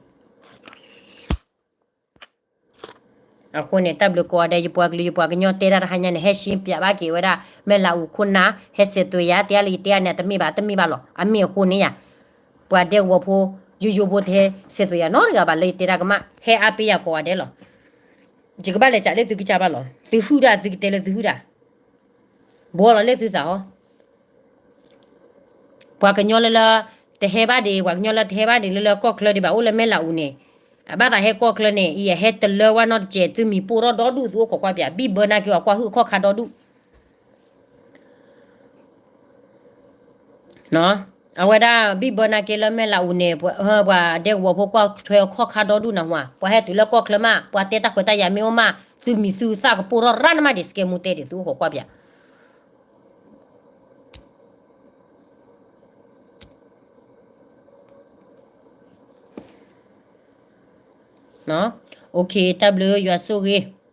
အဃိန့ၣ် တၢ်ဘျုးကိးဂၤဒဲး ယပှၤကလုာ် ယပှၤကညီတဲတၢ်တဟါညါန့ၣ် ဟဲရှင်းပြဘၣ်က့ၤဝဲဒၣ် မဲၢ်လးအူခိၣ်နၢ် ဟဲစဲးသွဲၣ်ယၤ တဲလၢယတဲန့ၣ် တမ့ၢ်ဘၣ် တမ့ၢ်ဘၣ်လီၤ. အမ့ၢ်အဃိန့ၣ်ယၤ ပှၤဒဲကဝီၤဖိ ယိယိဖိတဟဲစဲးသွဲၣ်ယၤနီတဂၤဘၣ် လၢယတဲတၢ်ကမၣ် ဟဲအါပ့ၤယၤကိးဂၤဒဲးလီၤ. ယကဘၣ်လဲၤကးလၢသုကစၢ်ဘၣ်လီၤ. သုဟုၣ်တၢ် သုကတဲလၢသုဟုၣ်တၢ် ဘှီလီၤလၢသုသးဟီ ပှၤကညီလၢလၢ တဟဲဘၣ်ဒံး ပှၤကညီလၢတဟဲဘၣ်ဒံးလၢလၢကီၢ်ချၢဒံးဘၣ် အိၣ်လၢမဲၢ်လးအူန့ၣ် အဘၣ်သးဟဲကီၢ်ချၢန့ၣ် အံၤအဟဲတလၢဝဲနီတစဲး သုမံၤပိၢ်ထီၣ်ဒီဒူၣ် သုအိၣ်ခိးကွၢ်ပၠး ဘံၣ်ဘၢနာ်က့ၤအီၤကွၢ်ဟုၣ်ခီၣ်ခါဒီဒူၣ် အဝဲဒၣ်ဘံၣ်ဘၢနာ်က့ၤလၢမဲၢ်လးအူန့ၣ် ပှၤဒဲကဝီၤဖိကွၢ်ထွဲခီၣ်ခါဒီဒူၣ်နၢ်ဟူဧါ, ပှၤဟဲတုၤလၢကီၢ်ချၢမး ပှၤတဲတၢ်ခွဲးတၢ်ယာ်မ့ၢ်အိၣ်မး သုမံၤသုသၣ်ကပိၢ်ထီၣ်ရၣ်နမးဒံး စကဲမူတဲဒံး သုအိၣ်ခိးကွၢ်ပၠး တၢ်ဘျုးယွၤဆိၣ်ဂ့ၤ